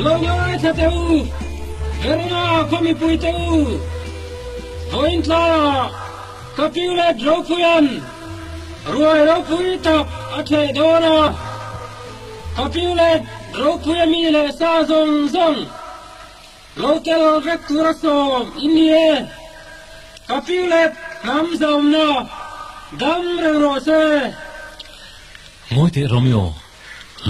Lo ngaithla teh u, Verona khaw mipui teh u, vawiin tlaiah ka Piulet Ropuia'n ruai ropui tak a theh dawn a, ka Piulet Ropuia mi leh sa zawng zawng Lo tel vek tur a sawm in ni e. Ka piu leh hnam zawmna dam reng rawh se. Ngawi teh Romeo,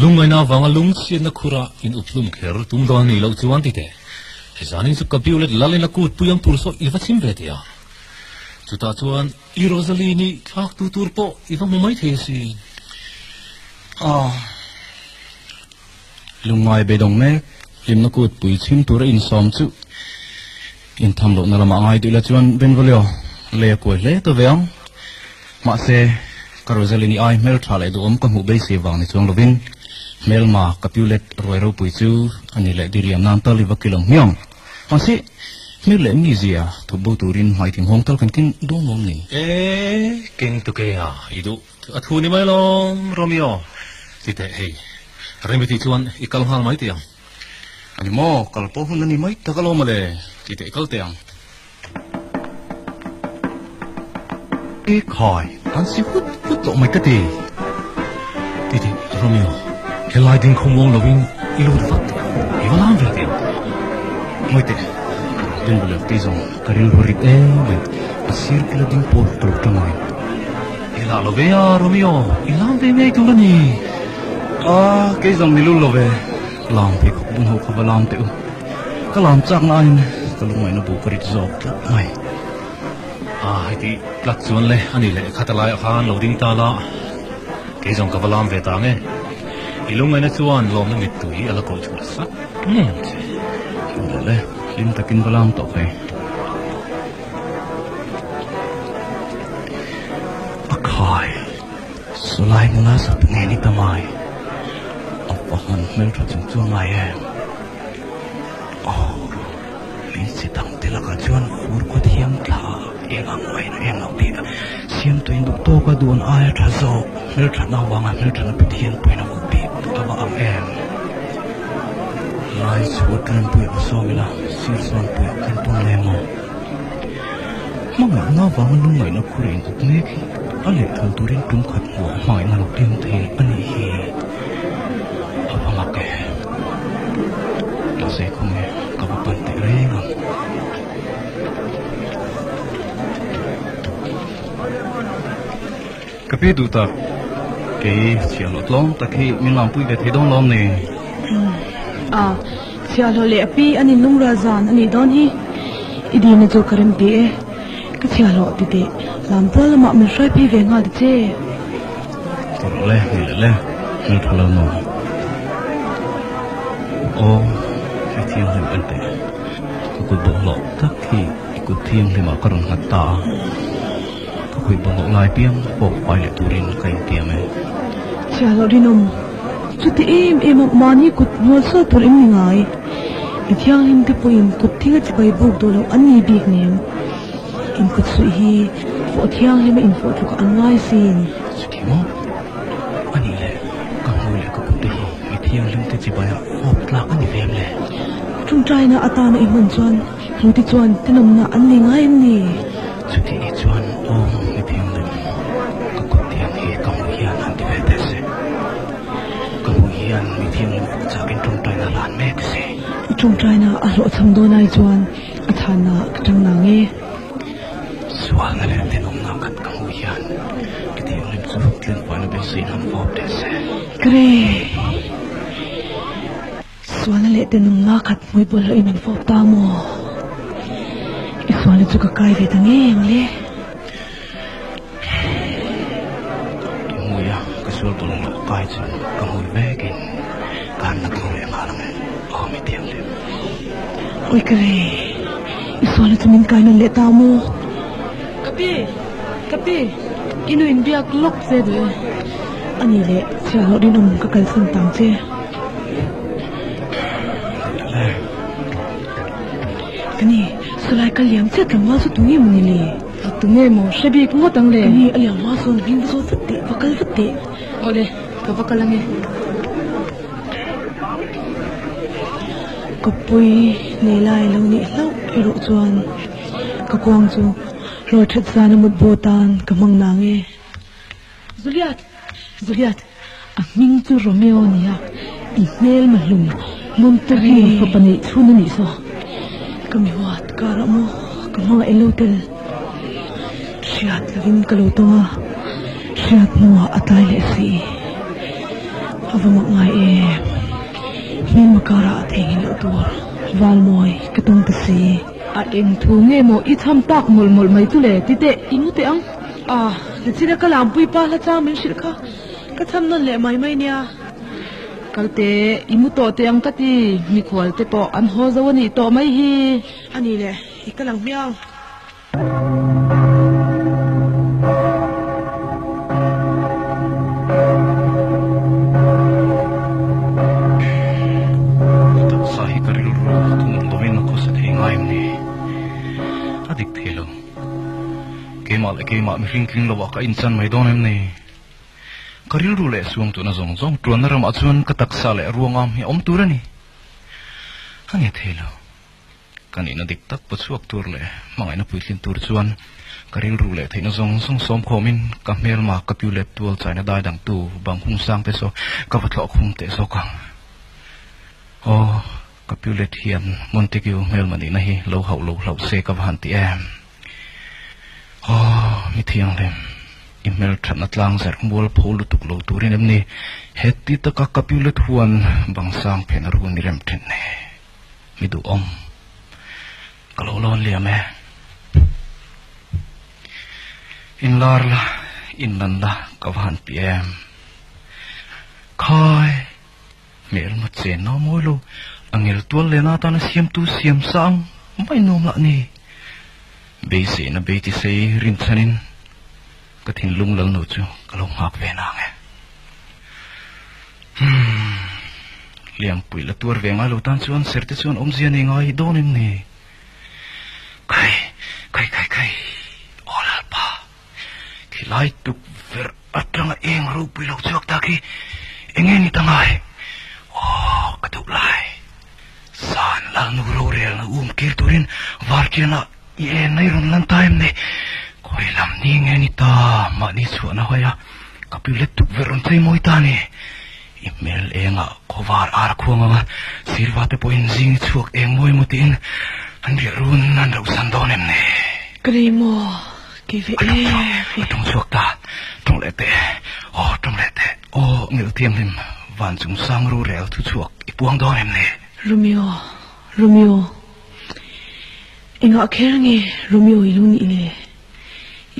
lungngaihna avanga lungchhiatna khura in up hlum kher tum dawn a nih loh chuan ti teh. He zanin chu ka piu let lalin a kut pui ang tur saw i va chim ve teh a. Chutah chuan i Rosaline-i thlak tu tur pawh i va hmu mai thei asin. Aw. Lungngai beidawng mek, hlimna kut pui chhim tura insawm chu intham lohna lamah ngai duh ila chuan Benvolio lei a kuai hle ta ve ang. Mahse, ka Rosaline-i ai hmeltha leh duhawm ka hmuh beisei vang ni chuang lovin hmelma ka Piulet ruai ropui chu a ni leh diriam nan tal i va kil ang hmiang. Mahse, hmel leh mizia thup bo turin hmai thinghawng tal kan keng dawn lawm ni. E, keng tu ke a i duh. A thu ni mai lawm, Romeo. Ti teh hei, Remi tih chuan i kal nghal mai teh ang. A ni maw, kal pawh hun a ni mai tak alawm ale, ti teh kal teh ang. E khai, an si hut hut tawh mai ka ti. Ti teh, Romeo, helai ding khawm uang lovin i lut vat teh ang, i va lam ve teh ang. Ngawi teh, Benvolio tih zawng ka rilru rit em mai, a sir kila ding pawl ka lo tang ang. I lah lo ve a, Romeo, i lam ve ngei tur a ni. A, kei zawng ni lul lo ve. Lam pheikhawk bun ho kha va lam teh u. Ka lam chak nain ka lungngaihna bu ka rit zawk tlat mai. A, heti tlat chuan le, a ni leh khat a laiah khan lo ding ta la. Kei zawng ka va lam ve ta ang e. I lungngaihna chuan lawmna mittui a la kawih chhuah sak ngei ang che. Chu le, hlim takin va lam tawh phei. A khai, sawlai nula sap nge ni ta mai? A va han hmeltha chung chuang ngai em? Aw, hmeichhe dang te lakah chuan fur khaw thiam thla eng ang mai na eng lo tih a siam tuin duh tawk a duan aia tha zawk hmelthatna avanga hmelthatna Pathian pawhin a kut bik a va ang em? Lai chhuat rempuia va sawm ila, sir chuan puia kan tum lem maw? Hmangaihna avanga lungngaihna khur in up mek hi a lehthal turin tum khat hmuh hmangaihna lo eng thei a nih hi a va mak e. Mahse khawnge ka va pan teh reng ang. Ka pi duh tak, kei chhiahhlawh tlawm tak hi min lampui ve thei dawn lawm ni? A, chhiahhlawh leh a pi an inlungrual zan a nih dawn hi. I dina chu ka remti e. Ka chhiahhlawh ti teh, lampual lamah min hruai phei ve nghal ta che. Ti rawh le, ni leh le, hmel tha lo maw? Aw, hei thianghlim en teh, ka kut bawlhhlawh tak hi i kut thianghlimah ka rawn nghat ta a. Ka khawih bawlhhlawh lai piang pawh fai leh turin ka intiam e. Chhiahloh rinawm, chuti em em a mahni kut hnual sual tur em ni ngai? Mi thianghlim te pawhin kut thing a chibai buk duh loh an ni bik nem. In kut suih hi fawh thianghlim a infawh tlukah an ngai sin. Chuti maw? A nih leh ka hmui leh ka kut te hi mi thianghlim te chibai ah fawp tlak a ni ve em le? Tawngtaina atana i hman chuan Hmuti chuan tenawmna an nei ngai em ni? Chutih ni chuan aw mi thianghlim, ka kut tiang hi ka hmuh hian han ti ve teh se. Ka hmuh hian mi thianghlim fak chakin tawngtaina a hlan mek si. I tawngtaina a hlawhchham dawn ai chuan a chhanna ka tang nang e. Sualna leh tenawmna khat ka hmuh hian ka thianghlim chu tlengfaina beiseiin han fawp teh se. Kre! Sualna leh tenawmna khat hmui bawlhhlawhin min fawp ta maw? I sualna chu ka kai ve ta ngei ang le. I hmui a, ka sual bawlhhlawh kai chu ka hmui vekin ka han la tur leh nghal ang e, aw mi thianghlim. Awi ka re, i sualna chu min kai nawn leh ta maw? Ka pi, ka pi, i nu inbiak lawk che duh e. A ni leh, chhiahhlawh rinawm ka kalsan tang che. Ka ni, salai ka liam chiah tlangval chu tunge maw ni le? Tunge maw hre bik ngawt ang le? Ka ni, a liam hma sawn hming va zawn vat teh, va kal vat teh. Awle, ka va kal ange. Kawppui nei lai lo nih hlauh erawh chuan ka kuang chu rawlthat zana mutbaw tan ka hmang nang e. Juliet! Juliet! A hming chu Romeo a nia, i hmel mahlum Montague fapa neih chhun a nih saw. Ka mi huat karah maw ka hmangaih lo tel. Hriat lovin ka lo tawng a, hriat hnuah a tlai leh si. A va mak ngai em. Hmelma karah a theihnghilh loh tur Valmawi ka tawng ta si. A eng thu nge maw i cham tak mawlh mawlh mai chu le, titeh i ngu teh ang. A, nichina ka lampui pa hla chang min hrilh kha ka cham nawn leh mai mai nia. Kalte, i mu tawh teh ang ka ti, mikhual te pawh an haw zo a nih tawh mai hi. A ni le, i kal ang hmiang. Ka taksa hi ka rilru thunun lovin a khawsa thei ngai em ni? A dik thei lo. Keimah leh keimah mihring tling lo ah ka inchan mai dawn em ni? Ka rilru leh suang tuna zawng zawng tuanna ramah chuan ka taksa leh ruangam hi a awm tur a ni. A nge thei lo. Ka nihna dik tak paw chhuak tur leh hmangaihna puitlin tur chuan ka rilru leh theihna zawng zawng sawm khawmin ka hmelma ka piu let tual chaina dai dangtu bang hung sang te saw ka va thlawh khum teh zawk ang. Aw, ka piu let hian Montague hmelma nihna hi lo hauh lo hlauh se ka va han ti em. Aw, mi thianghlim, i hmelthatna tlang zarh mual pho lutuk lo turin em ni? Heti taka ka piulet huan bang sang phen a run i rem thin ni. Mi duhawm, ka lo lawn liam e. Inlar la, inlan la ka va han ti em. Khai! Hmelma chen na mawi lo, a ngel tual lena atana siamtu siam sa ang mai nuam lah ni. Beiseina bei ti sei rinchhanin ka thinlung lalno chu ka lo nghak ve nang e. Humm, Liangpui la tuar ve ngai lo tan chuan serte chuan awmzia nei ngai dawn em ni? Khai, khai, khai, khai, aw Lalpa! Khilai tukverh atanga eng ropui lo chhuak tak hi eng nge ni ta ngai? Aw, ka duh lai. San Lalnu rorelna um kir turin Vartiana i en mai rawn lan ta em ni? Khawi lam ni nge ni ta? Mahni chhuahna hawi a, ka piulet tukverh rawn chei mawi ta ni. I hmel engah khawvar ar a khuang ang a, sirva te pawhin zing i chhuak eng mawi maw tiin an riah run an rauhsan dawn em ni? Ka nei maw? Kei ve em? A tawng chhuak ta, tawng leh teh, aw tawng leh teh, aw ngilh thianghlim van chung sang rurel thu chhuak i puang dawn em ni? Romeo, Romeo, engah kher nge Romeo i lo nih le?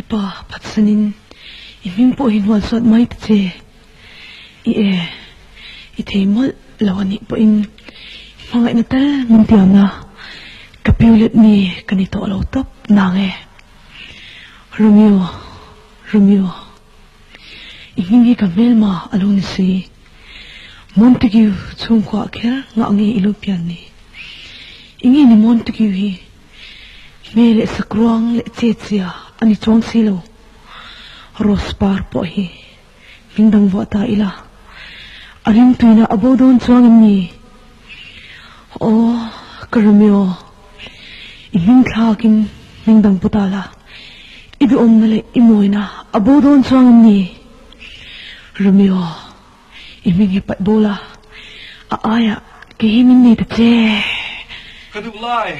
I pa phatsanin i hming pawh hi hnual suat mai ta che. I e, i thei mawlh lo a nih pawhin hmangaihna tal min tiamna ka piulet mi ka ni tawh lo tawp nang e. Romeo, Romeo, i hming hi ka hmelma a lo ni si. Montague chhungkua kher ngah nge i lo pian ni? I nge ni Montague hi hmel leh sakruang leh chetsia a ni chuang si lo. Rose par pawh hi Min dang vuah ta ila, a ringtuina a bo dawn chuang em ni? Aw, ka Romeo, i hming thlakin hming dang pu ta la, i duhawmna leh i mawina a bo dawn chuang em ni? Romeo, i hming hi paih bo la, a aiah kei hi min nei ta che. Ka duh lai,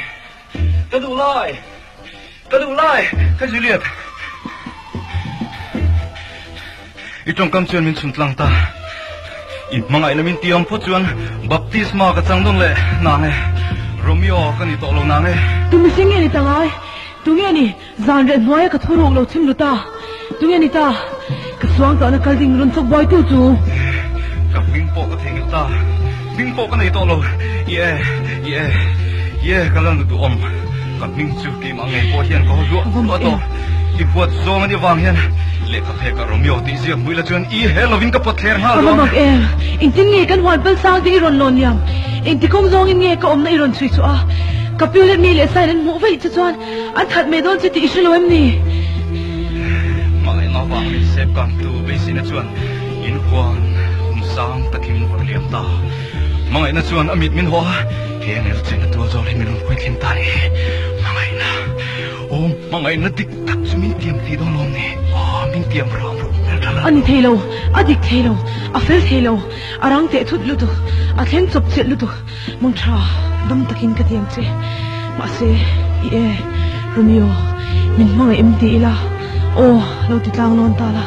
ka duh lai. Ka duh lai, ka Juliet. I tawngkam chuan min chhun tlang ta. I hmangaihna min tiam phawt chuan baptisma ka chang dawn leh nang e. Romeo ka ni tawh lo nang e. Tu mihring nge ni ta ngai? Tu nge ni zan reh hnuaia ka thu ruk lo chhim lu ta? Tu nge ni ta ka suang tawhna kal ding rawn chawk buaitu chu? Ka hming pawh ka theihnghilh ta. Hming pawh ka nei tawh lo. Ie, ie, ie ka la nu duhawm. Ka hming chu keimah ngei pawh hian ka haw hluah hluah tawh. I huat zawng a nih avang hian lehkha phek a Romeo tih ziak hmuih la chuan i he lovin ka pawt thler nghal Ka va dawn. mak em! Engtin nge kan huan pal sang te i rawn lawn liam? Engti kawng zawngin nge ka awmna i rawn chhui chhuah a? Ka piu leh mi leh sain an hmuh vaih che chuan An that mai dawn che tih i hre lo em ni? Hmangaihna vang min sep kangtu beiseina chuan in huan kum sang takin min vawrh liam ta. Hmangaihna chuan a mit min haw a, he ngel chenna tual zawk hi min rawn khawi thleng ta ni. Hmangaihna, aw hmangaihna dik tak chu min tiam thei dawn lawm ni? Aw min tiam ram rawh hmel tha la. A ni thei lo, a dik thei lo, a fel thei lo, a rang teh thut lutuk, a thleng chawp chilh lutuk. Mangtha, dam takin ka tiang che. Mahse, i e, Romeo, min hmangaih em ti ila, aw, lo ti tlang lawn ta la,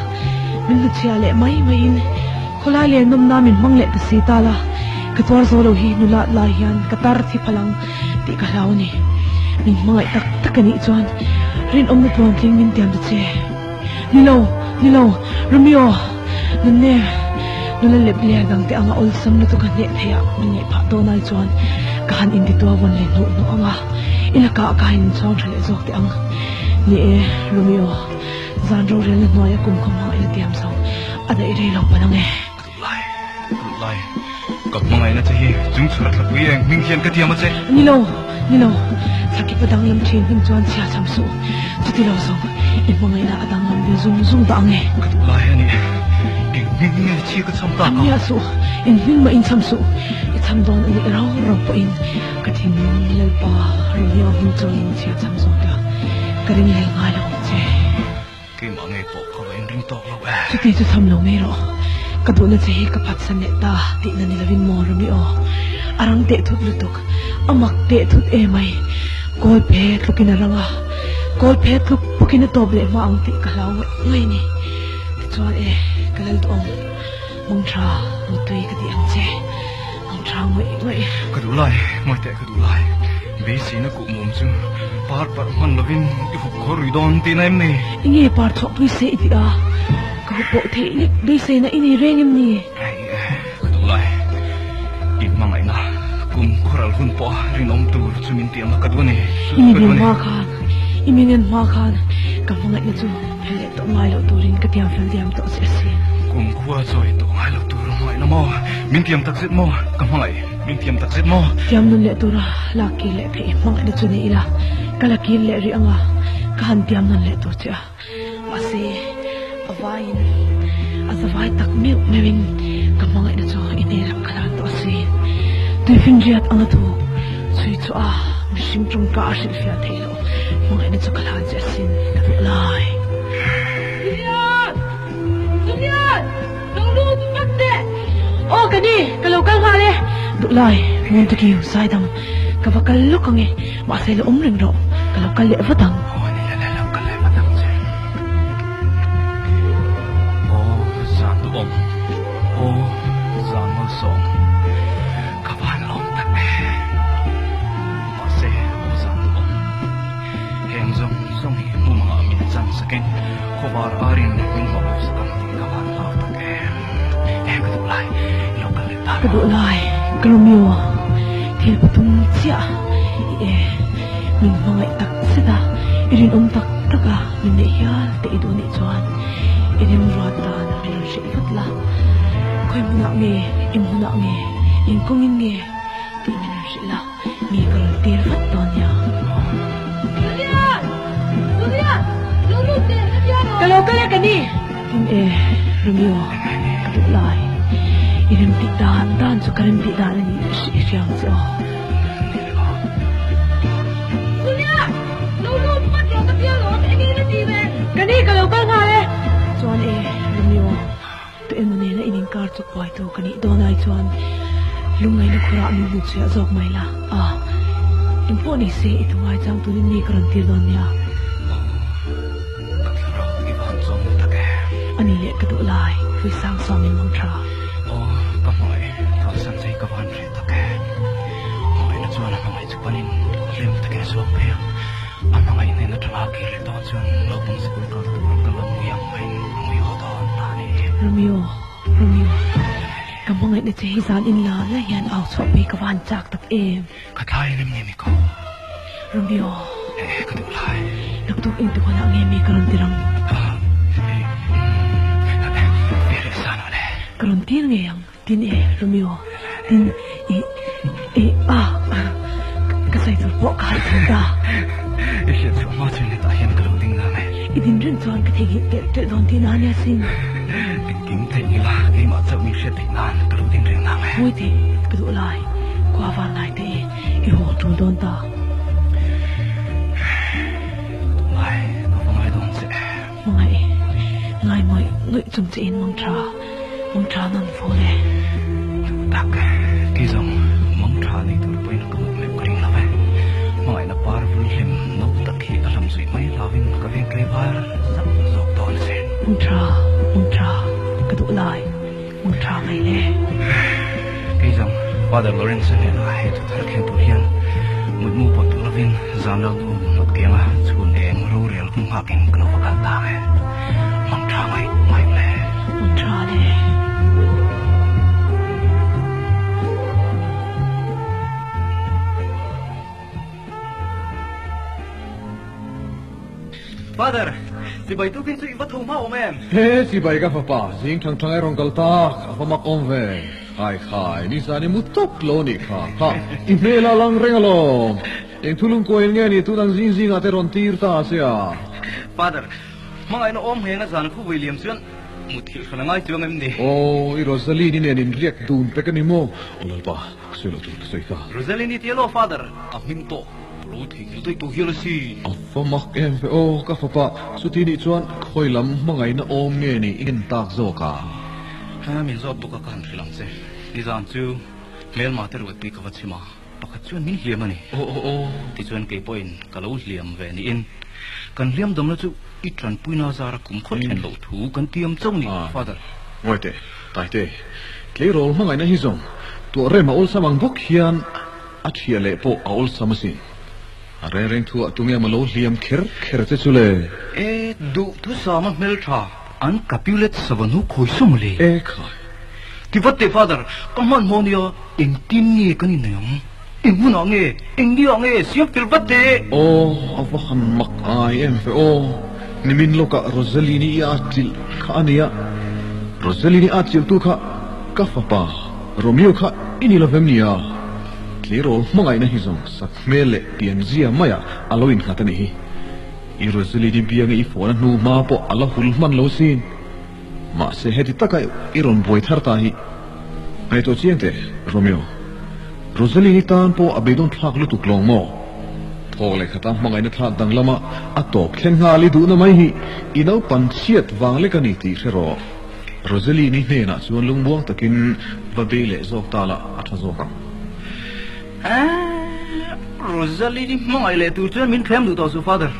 min hnuchhia leh mai maiin khawlai leh nawmna min hmang leh ta si ta la, ka tuar zo lo hi nulat lai hian ka tar thi phalh ang tih ka hlau a ni. Min hmangaih tak tak a nih chuan rinawmna tluantling min tiam ta che. Ni lo, ni lo, Romeo, nunne nula lep leh dang te anga awlsam lutuk a hneh theih ah min ngaih phah dawn ai chuan ka han inti tua vawn leh hnuh hnuh ang a, i lakah ka han inchhuang tha leh zawk teh ang. Ni e, Romeo, zan rorelna hnuaia kum khaw hmang ila tiam zo, a daih rei lo palh ang e. Ka duh lai, ka duh lai, ka hmangaihna che hi chung chhura thlapui eng hming hian ka tiam a che. Ni lo, ni lo, thlakipa danglam thin hming chuan chhia cham suh, chuti lo zawng i hmangaihna a danglam ve zung zung dah ang e. Ka duh lai a ni, eng hming nge chhia ka cham tak ang? Cham miah suh, eng hming mah in cham suh, i cham dawn a nih rau rau pawhin ka thinlung Lalpa Romeo hming chuan chhia cham zawk la, ka ring lel ngai lo ang che. Keimah ngei pawh ka va inring tawk lo e. Chuti chu cham lo ngei rawh. Ka duhna che hi ka phatsan leh ta tihna ni lovin maw Romeo. A rang teh thut lutuk. A mak teh thut emai. Kawl phe tlukin a rang a. Kawl phe tluk bawkin a tawp leh hma ang tih ka hlau ngaih ngaih a ni. Tichuan e, ka lal duh ang. Mangtha, mutui ka tih ang che. Mangtha ngawih ngawih. Ka duh lai, ngawi teh ka duh lai. Beiseina kuh mum chu par parh hman lovin i hup khawr rui dawn tihna em ni? Enge par chhuah pui se i tih a? Ka hup pawh theih lek beiseina i nei reng em ni? Hei, ka duh lai. I hmangaihna kum khawral hun pawha rinawm tur chu min tiam a ka duh a ni. I mi nen hma khan, i mi nen hma khan ka hmangaihna chu phel leh tawh ngai loh turin ka tiam fel diam tawh che asin. Kum khua chawi tawh ngai loh tur hmangaihna maw? Min tiam tak zet maw? Ka hmangaih. Min tiam tak zet maw? Tiam nun leh tura lak kir leh theih hmangaihna chu nei ila, ka la kir leh rih ang a, ka han tiam nawn leh tur che a. Mahse, a vaiin, a zavai tak meuh meuhin ka hmangaihna chu i hnenah ka lan tawh a si. Tuifinriat anga thu chhui chu a mihring tawngka a hrilhfiah theih loh hmangaihna chu ka hlan che asin, ka duh lai. Julian! Julian! Lo lut vat teh! Aw ka ni, ka lo kal nghal e. Duhlai, Montague, Saidam, ka va kal lawk ang e, mahse la awm reng rawh, ka lo kal leh vat ang. Aw ni le le, lo kal leh vat ang che. Aw zan duhawm, aw zan malsawm, ka van lawm tak e. Mahse aw zan duhawm, heng zawng zawng hi hmumangah min chan sakin khawvar arin min hmuh bo sak ang tih ka van hlau tak em. He ka duh lai, i lo kal leh ta Ka duh lai, ka Romeo, thil pathum chiah i e, min hmangaih tak zet a, i rinawm tak tak a, min neih hial teh i duh nih chuan i rimruat dan min rawn hrilh vat la. Khawi hmunah nge, eng hmunah nge, eng kawngin nge tih min rawn hrilh la. Mi ka rawn tir vat dawn nia. Julian! Julian! Lo lut teh ka tia lo. Ka lo kal e ka ni. Tin e, Romeo, ka duh lai. I rem tih dan dan chu ka rem tih dan a ni i hria ang che aw. Julian! Lo lut vat rawh ka tia lo, eng eng a ti ve? Ka ni, ka lo kal nghal e. Chuan e, Romeo. Tu emaw nena in inkar chuk buaitu ka nih dawn ai chuan lungngaihna khurah min hmu chhuah zawk mai la. A, engpawh ni se i tungai chang tunin mi ka rawn tir dawn nia. Ani leh ka duh lai, vui sang sawmin mang tha. Aw, ka hmangaih, kalsan che hi ka van hreh tak e. Hmangaihna chuan a hmangaih chu panin hlim takin a chhuak phei a. A hmangaih hnen atanga a kir leh dawn chuan naupang sikul kal tur ka lo ngui ang maiin a ngui haw dawn ta a ni. Romeo, Romeo, ka hmangaihna che hi zan in la la hian au chhuah phei ka van chak tak em. Ka thlai em nge mi ko? Romeo. Eh, ka duh lai. Naktuk eng te kualah nge mi ka rawn tir ang? Ka rawn tir ngei ang. Tin e, Romeo. Tin, i, i, ah, ka sawi tur pawh ka harh thei ta. I hriat chhuah hma chuan hetah hian ka lo ding nang e. I din reng chuan ka theihnghilh telh telh dawn tihna a nia sin. Engkim theihnghilh a, keimah chauh min hriat theih nan ka lo ding reng nang e. Ngawi teh, ka duh lai, khua var lai te i, i haw tul dawn ta. Ngai, ka va ngai dawn che. Hmangaih, ngai ngawih ngawih chung che in mang tha, mang tha nawn fo le. Tak, kei zawng mang tha nei tur pawhin ka mut meuh ka ring lo e. Hmangaihna par vul hlim no tak hi a hlam zuih mai lovin ka veng tlei var zak zawk dawn a sin. Mang tha, mang tha, ka duh lai, mang tha mai le. Kei zawng Father Lawrence-a hnenah he thu thar thleng tur hian mutmu pawh duh lovin zan lo nu hnawt kianga chhun eng rorel hmu nghakin ka lo va kal ta ang e. Mang tha ngaih ngaih le. Mang tha le. Father, chibai tukin chu i va tho hma awm em? He chibai ka fapa, zing thang thang e rawn kal tak, a va mak awm ve. Khai khai, nizan i mu tawp lo nih kha. Ha, i hmel a lang reng alawm. Eng thulung kuain nge ni tun ang zing zingah te rawn tir ta che a? Father, hmangaihna awm ngheng a zan khawvui liam chuan muthilh hran a ngai chuang em ni? Aw, i Rosaline-i nen inriak dun pek a ni maw? Aw Lalpa, ka sawi loh tur ka sawi ta. Rosaline-i tia law Father, a hming tawh ka lo theihnghilh daih tawh hial a si. A va mak em ve aw, ka fapa, chuti nih chuan khawi lam hmangaihna awm nge ni i en tak zawk a? Ha, min zawt bawk a ka han hrilh ang che. Nizan chu hmelma te ruatpui ka va chim a. Pakhat chuan min hliam a ni. Aw aw aw. Tichuan kei pawhin ka lo hliam ve niin kan hliam damna chu i tanpuina zara kum khawt then loh thu kan tiam chauh ni, Father. Ngawi teh, Taite, tleirawl hmangaihna hi zawng tuah rem a awlsam ang bawk hian a thiah leh pawh a awlsam asin. A reng reng thuah tunge maw lo hliam kher kher che chu le? E, duhthusama hmeltha an Capulet savanu khawi saw maw le? E khai. Ti vat teh Father, ka hmanhmawh nia. Engtin nge kan inneih ang? Eng hmunah nge? Eng niah nge? Siam fel vat teh! Aw, a va han mak ai em ve aw. Nimin lawkah Rosaline-i i a chilh kha a nia. Rosaline-i a chilhtu kha ka fapa Romeo kha i ni lovem nia? Tleirawl hmangaihna hi zawng sak hmel leh pianzia maiah a lo innghat a nih hi. I Rosaline-i bianga i fawhna hnu hma pawh a la hul hman lo sin. Mahse heti taka i rawn buai thar ta hi ngaihtuah chiang teh, Romeo. Rosaline-i tan pawh a beidawn thlak lutuk lawng maw? Thawk leh khata hmangaihna thlak dang lama a tawp thleng nghal i duhna mai hi i naupan chhiat vang lek a ni tih hre rawh. Rosaline-i hnenah chuan lungmuang takin va bei leh zawk ta la a tha zawk ang. Eeh, Rosaline-i hmangaih leh tur chuan min thlem duh tawh suh Father.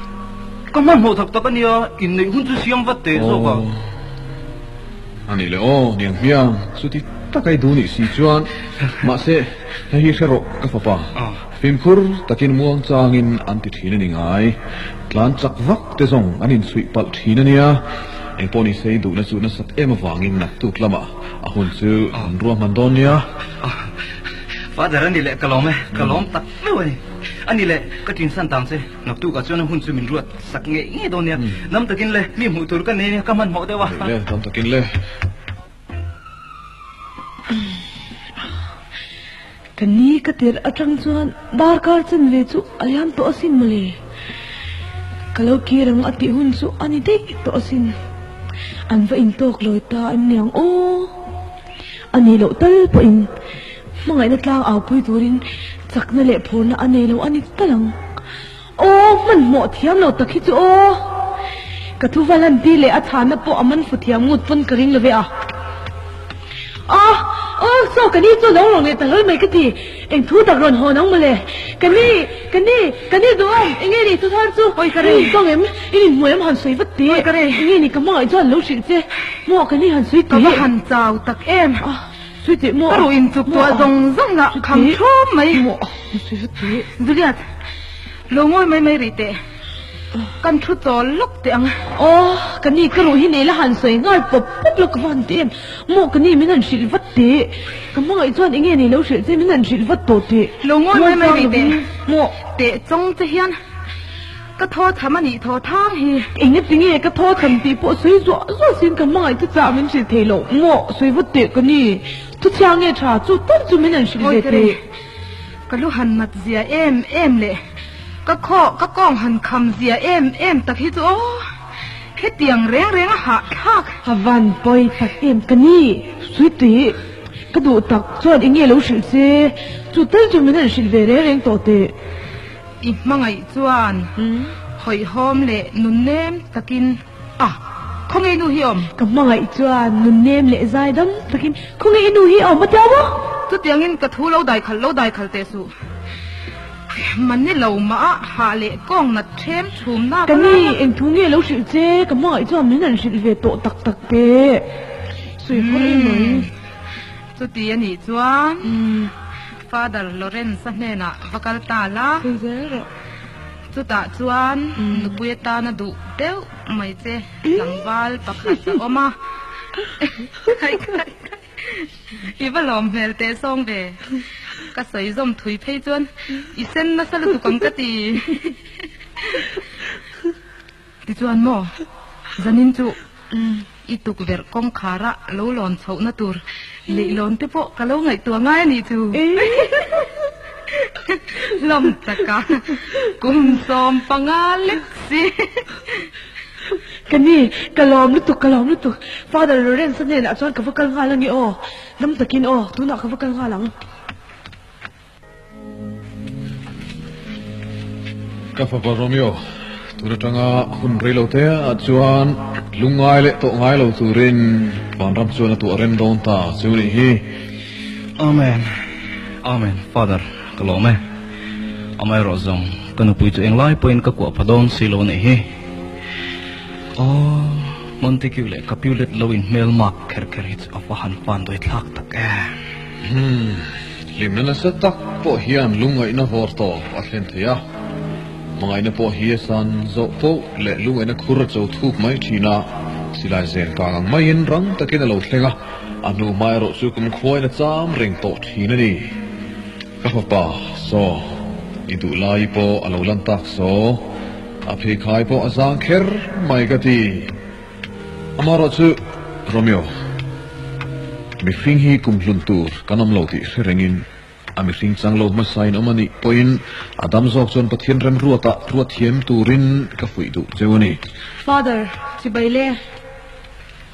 Ka hmanhmawh tak tak a nia, inneih hun chu siam vat teh zawk a. Aw, a nih leh aw, niang hmiang, chuti taka i duh nih si chuan, mahse hei hi hre rawh ka fapa, fimkhur takin muang changin an ti thin a ni ngai, tlan chak vak te zawng an inchhuih palh thin a nia, engpawh ni se i duhna chu nasat em avangin naktuk lamah a hun chu an ruahman dawn nia. Father a ni leh ka lawm e, ka lawm tak meuh a ni. A ni leh, ka ṭin san tang che, naktuk ah chuan a hun chu min ruat sak ngei ngei dawn nia. Lam takin le, mi hmuh tur ka nei nia, ka hmanhmawh deuh a. Le, lam takin le. Ka ni ka tirh aṭang chuan darkar chanve chu a liam tawh asin mawle. Ka lo kir ang a tih hun chu a ni daih tawh asin. An va intawk lawi ta em niang aw. A nih loh tal pawhin hmangaihna tlang aupui turin chakna leh phurna a nei lo a ni tal ang. Aw, hmanhmawh thiam lo tak hi chu aw. Ka thu va hlan ti leh a chhana pawh a man fu thiam ngut pawn ka ring lo ve a. A, aw! Saw ka ni chu lo rawn leh ta hlawl mai ka ti. Eng thu tak rawn hawn ang mawle. Ka ni, ka ni, ka ni duhawm, enge ni thu thar chu? Awi ka rei. In intawng em? In inhmu em han sawi vat teh. Awi ka rei. Enge ni ka hmangaih chuan lo hrilh che. Maw ka ni han sawi Ka teh. va han chau tak em. Sawi teh maw. Ka ruh inchuk tuah zawng zawng lah kham thum mai. Maw han sawi vat teh. Juliet, lo ngawi mai mai rih teh. Kan thu chawl lawk teh ang. Aw, ka ni ka ruh hi nei la han sawi nghal pawp pawp lawk ka va han ti em. Maw ka ni min han hrilh vat teh. Ka hmangaih chuan enge nei lo hrilh che min han hrilh vat tawh teh. Lo ngawi mai mai rih teh. Maw. Teh chawng che hian ka thaw tham a nih thaw thang hi. Enge tinge ka thaw tham tih pawh sawi zuah zuah siin ka hmangaih te chah min hrilh thei lo. Maw sawi vat teh ka ni. Thuchhia nge tha chu tal chu min han hrilh ve teh. Ka lu han nat zia em em leh ka khaw ka kawng han kham zia em em tak hi chu aw hetiang reng reng a hahthlak. A van pawi tak em ka ni Suitui ka duh tak chuan enge lo hrilh che chu tal chu min han hrilh ve reng reng tawh teh. I hmangaih chuan hawihhawm leh nunnem takin a khawnge i nu hi awm? Ka hmangaih chuan nunnem leh zaidam takin khawnge i nu hi awm a tia maw? Chutiangin ka thu lo daikhal lo daikhal teh suh. Mani lo mah a hah leh kawng nat ṭhem chhum nak Ka ni, eng thu nge lo hrilh che? Ka hmangaih chuan min han hrilh ve tawh tak tak teh. Sawi phawt em mai. Chuti a nih chuan Father Lawrence-a hnenah va kal ta la. Sawi zel rawh. Chutah chuan nupui atana duh deuh mai che tlangval pakhat a awm a. I va lawm hmel teh sawng ve. Ka sawi zawm thui phei chuan i sen nasa lutuk ang ka ti. Tichuan maw, zanin chu i tukverh kawngkhara lo lawn chhohna tur leihlawn te pawh ka lo ngaihtuah ngai a nih chu. Lawm taka kum 15 lek si. Ka ni, ka lawm lutuk, ka lawm lutuk. Father Lawrence-a hnenah chuan ka va kal nghal ange aw. Dam takin aw, tunah ka va kal nghal ang. Ka fapa Romeo, tun atanga hun rei lo te ah chuan lungngai leh tawh ngai lo turin vanram chuan a tuah rem dawn ta chu nih hi. Amen. Amen, Father, ka lawm e. Amaherawh zawng, ka nupui chu englai pawhin ka kuah pha dawn si lo a nih hi. Aw, Montague leh Capulet lo inhmel mak kher kher hi chu a va han fan dawi thlak tak e. Hmm, hlimna nasa tak pawh hian lungngaihna vawr tawp a thlen thei a. Hmangaihna pawh hi a san zawh poh leh lungngaihna khur a cho thuk mai thin a, silai zen kang ang maiin rang takin a lo thleng a, a hnu hma erawh chu kum khuain a cham reng tawh thin a ni. Ka fapa, saw, i duh lai pawh a lo lan tak saw, a pheikhai pawh a zang kher mai ka ti. Amaherawh chu Romeo, mihring hi kum hlun tur kan awm lo tih hre rengin a mihring chang lo hmasain awm a nih pawhin a dam zawk chuan Pathian remruatah ruat thiam turin ka fuih duh cheu a ni. Father, chibai le.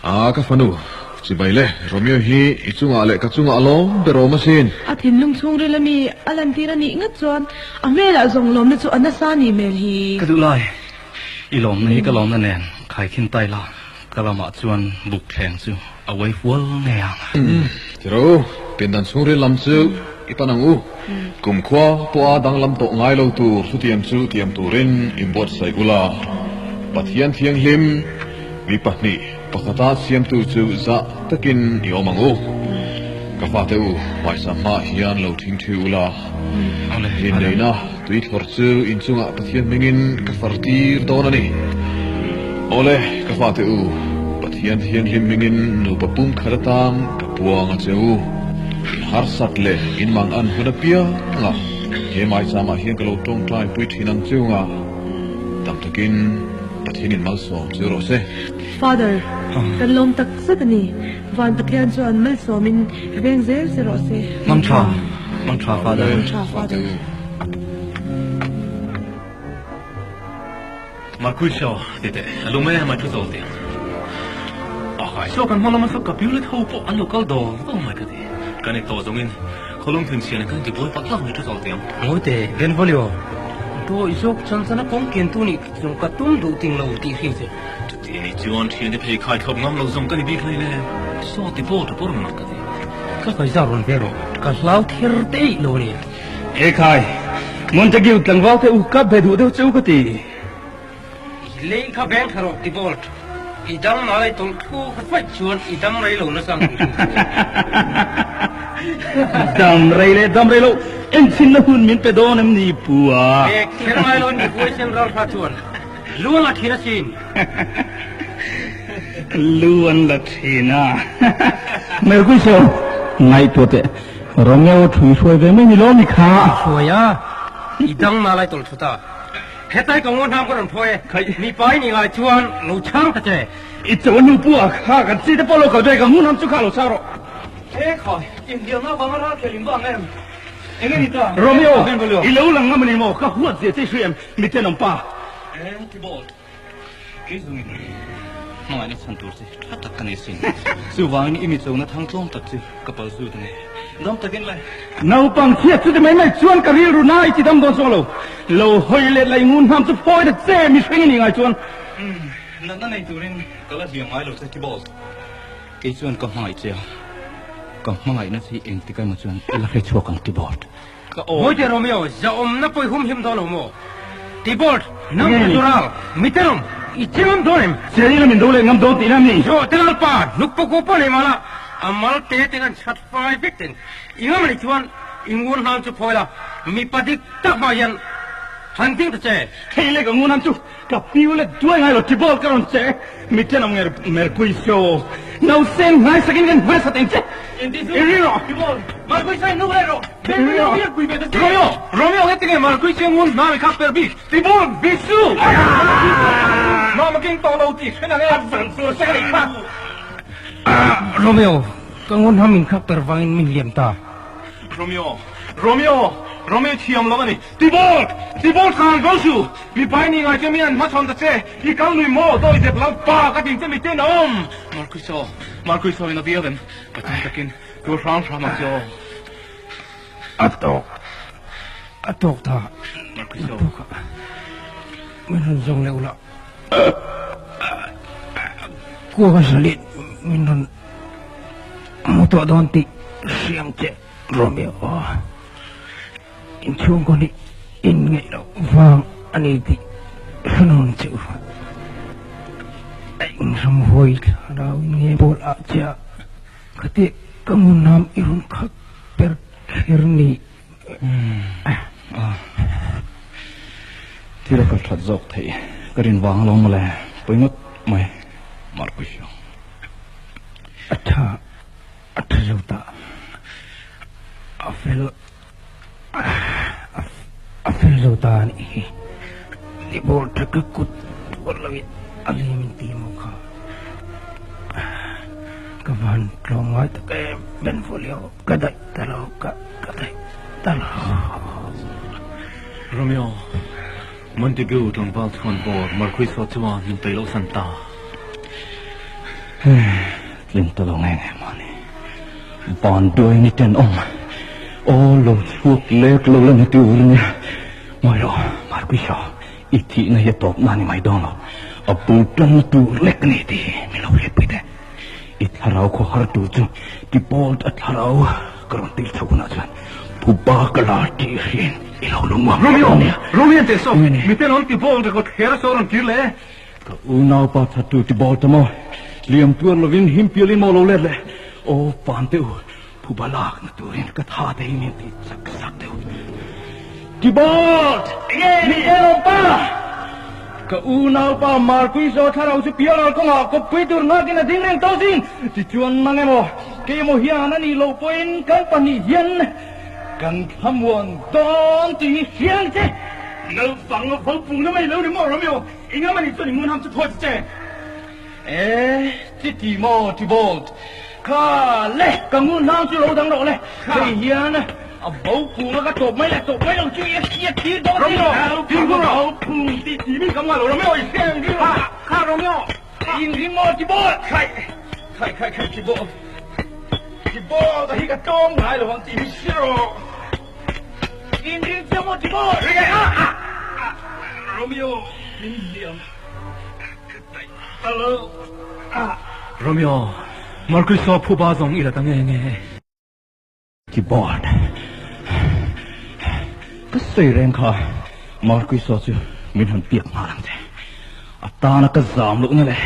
A, ka fanu, chibai le, Romeo hi i chungah leh ka chungah a lawm ber awm asin. A thinlung chhungril ami a lantir a nih ngat chuan a hmelah zawng lawmna chu a nasa a nih hmel hi. Ka duh lai. I lawmna hi ka lawmna nen khaikhin tai la, ka lamah chuan buk thleng chu a uai fual ngei ang. Tiro, pindan chhungril lam chu i pan ang u. Kumkhua pawha danglam tawh ngai lo tur chutiang chu tiam turin inbuatsaih ula. Pathian thianghlim, mi pahnih pakhata siamtu chu zah takin i awm ang u. Ka fate u, hmaisa hmaah hian lo thingthi ula. Inneihna tui thlawr chu inchungah Pathian hmingin ka far tir dawn a ni. Awle, ka fate u, Pathian thianghlim hmingin nupa pum khat atan ka puang a che u. In harsat leh in mang an hun apiang a, he maicham ah hian ka lo tawngtai pui thin ang chiu nga, tam takin Pathian in malsawm chu rawh se. Father, kan lawm tak zet a ni. Van Pathian chuan malsawmin veng zel che rawh se. Mang tha, mang tha Father. Mang tha Father. Marcusio, ti teh, a lung e mai thu chawl teh ang. A khai saw kan hma lama saw ka piu let ho pawh an lo kal dawr dawr mai ka ti. Kan i tawh zawngin khawlung thin chhian in kan ti buai palh hlauh mai thu chawl teh ang. Ngawi teh, Benvolio, dawi zawk chan chan a kawng kian tu nih chung ka tum duh ting lo tih hria che. Chuti ni chuan thiante phei khai thlawp ngam lo zawng ka ni bik hlei le. Saw ti pawh tha pawr ngat ka ti. Ka kaihza rawn ve rawh, ka hlau ther teih lo a ni. Ekhai, Montague tlangval te u ka be duh deuh che u ka ti. I lei kha veng thla rawh Tybalt, i dang nalai tawlh thu kha faih chuan i dam rei lo nasa ang tih hrilh che. Dam rei leh dam rei lo, enchhinna hun min pe dawn em ni Pu a? Pek kher ngai lo ni huaisen ral hra chuan lu an la thin asin. Lu an la thin a. Mercutio, ngaihtuah teh, Romeo thui hruai ve mai ni lo mi kha? Hruai a, i dang nalai tawlh thu ta. Hetlai ka ngaw hnam ka rawn phawi e, mipa i nih ngai chuan lo chhang ta che. I chaw hnu pu ah kha kan chi te pawh lo kal ve ka ngun ham chu kha lo chhang rawh. He kha, inhliamna avanga ral khel in vang em? Enge ni ta? Romeo, i lo lang ngam a ni maw? Ka huat zia che i hria em? Mi tenawm pa. E, Tybalt, kei zawngin hmangaihna chhan tur che tha tak ka nei sin. Chuvangin i mi chona thang tlawm tak chu ka pal zut a ni. Dam takin le. Naupang chhiat chuti mai mai chuan ka rilru na i ti dam dawn chuang lo. Lo hawi let la i ngun hnam chu phawi ta che mihring i nih ngai chuan. Umm, natna nei turin ka la hliam ngai lo che Tybalt. Kei chuan ka hmangaih che a, ka hmangaihna che hi engtik emaw chuan i la hre chhuak ang Tybalt. Ka aw. Mawite Romeo, zahawmna pawh i humhim dawn lo maw? Tybalt, nang chu Dural, miterawm, i che ngam dawn em? Che ila min do leh ngam dawn tihna mi? Zawh te lalpa, hnuk pawh pawh nei mahla, a mal te te kan chhat fai vek ten. I ngam anih chuan i ngun hnan chu phawi la, mipa dik tak hmah hian han ding ta che. Hei le ka ngun hnan chu Ka piu leh duai ngai lo Tybalt ka rawn che miten awm nger Mercuiso nausen nghaisakin kan hmaisa teng che i ring rawh Tybalt Mercuiso in nuk leh rawh Romeo Romeo nge tinge Mercuiso ngun hna mi kha per bik Tybalt bisu Mama king tawh lo tih hre nang e Romeo ka ngun hna min khak per vangin min liam ta. Romeo Romeo Romeo thiam lo a ni. Tybalt! Tybalt khan go su! Mipa i ni ngai che mi an hmachhawn ta che, i kal nui maw dawi zep lo pa ka tin che mi ten a awm! Marquiso, Marquiso in a bial em? Pathian takin tur hram hram ang che aw. A tawk, a tawk ta. Marquiso. Min rawn zawng leh ula. Kuak a hrilh min rawn hmu tawh dawn tih hriam che Romeo. Inchhungkaw nih in ngaih loh vang a ni tih hre nawn che u. A inram huai thlarau in nge bawl ah che a, khati ka ngunam i rawn khak per kher ni. Thil a kal that zawk theih ka rin vang alawm mawle, pawi ngawt mai Marcus. A tha, a tha zo ta, a fel. A fel zo ta a nih hi. Ni bawr tha ka kut tuar lo in a lem in ti maw kha. Ka van tlawm ngai tak em Benvolio ka daih ta lo ka ka daih ta lo. Romeo, Montague tlangval chuan bawr Marquis-a chuan min peih loh san ta. Tling ta lo nge nge mahni. Van duai ni tenawm. Aw lo chhuak lek lo la ni tur nia. Mawi rawh, Marquis-a, i thihna hi a tawp na ni mai dawn lo. A bul tanna tur lek a ni tih hi min lo hriatpui teh. I thlarau khaw har tur chu Tybalt a thlarau ka rawn tir chho hunah chuan phuba ka la tih hriain i lo lungmuam hle dawn nia. Romeo, Romeo teh saw, mi tenawm Tybalt a kawt kher saw rawn tir leh e. Ka unaupa thattu ti bawr ta maw? Liam tuar lovin him pialin maw lo let leh? Aw pan teh u, phuba lakna turin ka tha te hi min ti chak sak deuh. Ti bawr! Ni elo pa! Ka unaupa Marquis-aw thlarau chu pialral kawngah kawppui tur nghakin a ding reng tawh zing. Tichuan nang emaw, kei emaw hian a nih loh pawhin kan pahnih hian Kan thlamuan dawn tih hi hria ang che. Naupang a vo pung na mai lo ni maw Romeo, i ngam a nih chuan i ngun ham chu thawi ta che. E, chiti maw Tybalt, kha le ka ngun hlang chu lo dang rawh le, hei hian a bo pung a ka tawp mai leh tawp mai lo chu i a hriat tir dawn si. Romeo, ti ru rawh. Bo pung tih tih mi ka ngai lo Romeo, i hria ang ri rawh. Kha Romeo. In ring maw Tybalt? Khai, khai khai khai Tybalt. Tibawt a hi ka tlawm ngai lo ang tih hi hre rawh. In ring chiang maw Tibawt? Ring e ah ah ah Romeo min hliam ka daih ta lo ah. Romeo, Marcus-a phuba zawng i la ta nge nge. Keyboard. Ka sawi reng kha Marquis-a chu min han piak nghal ang che. A tana ka zam lohna leh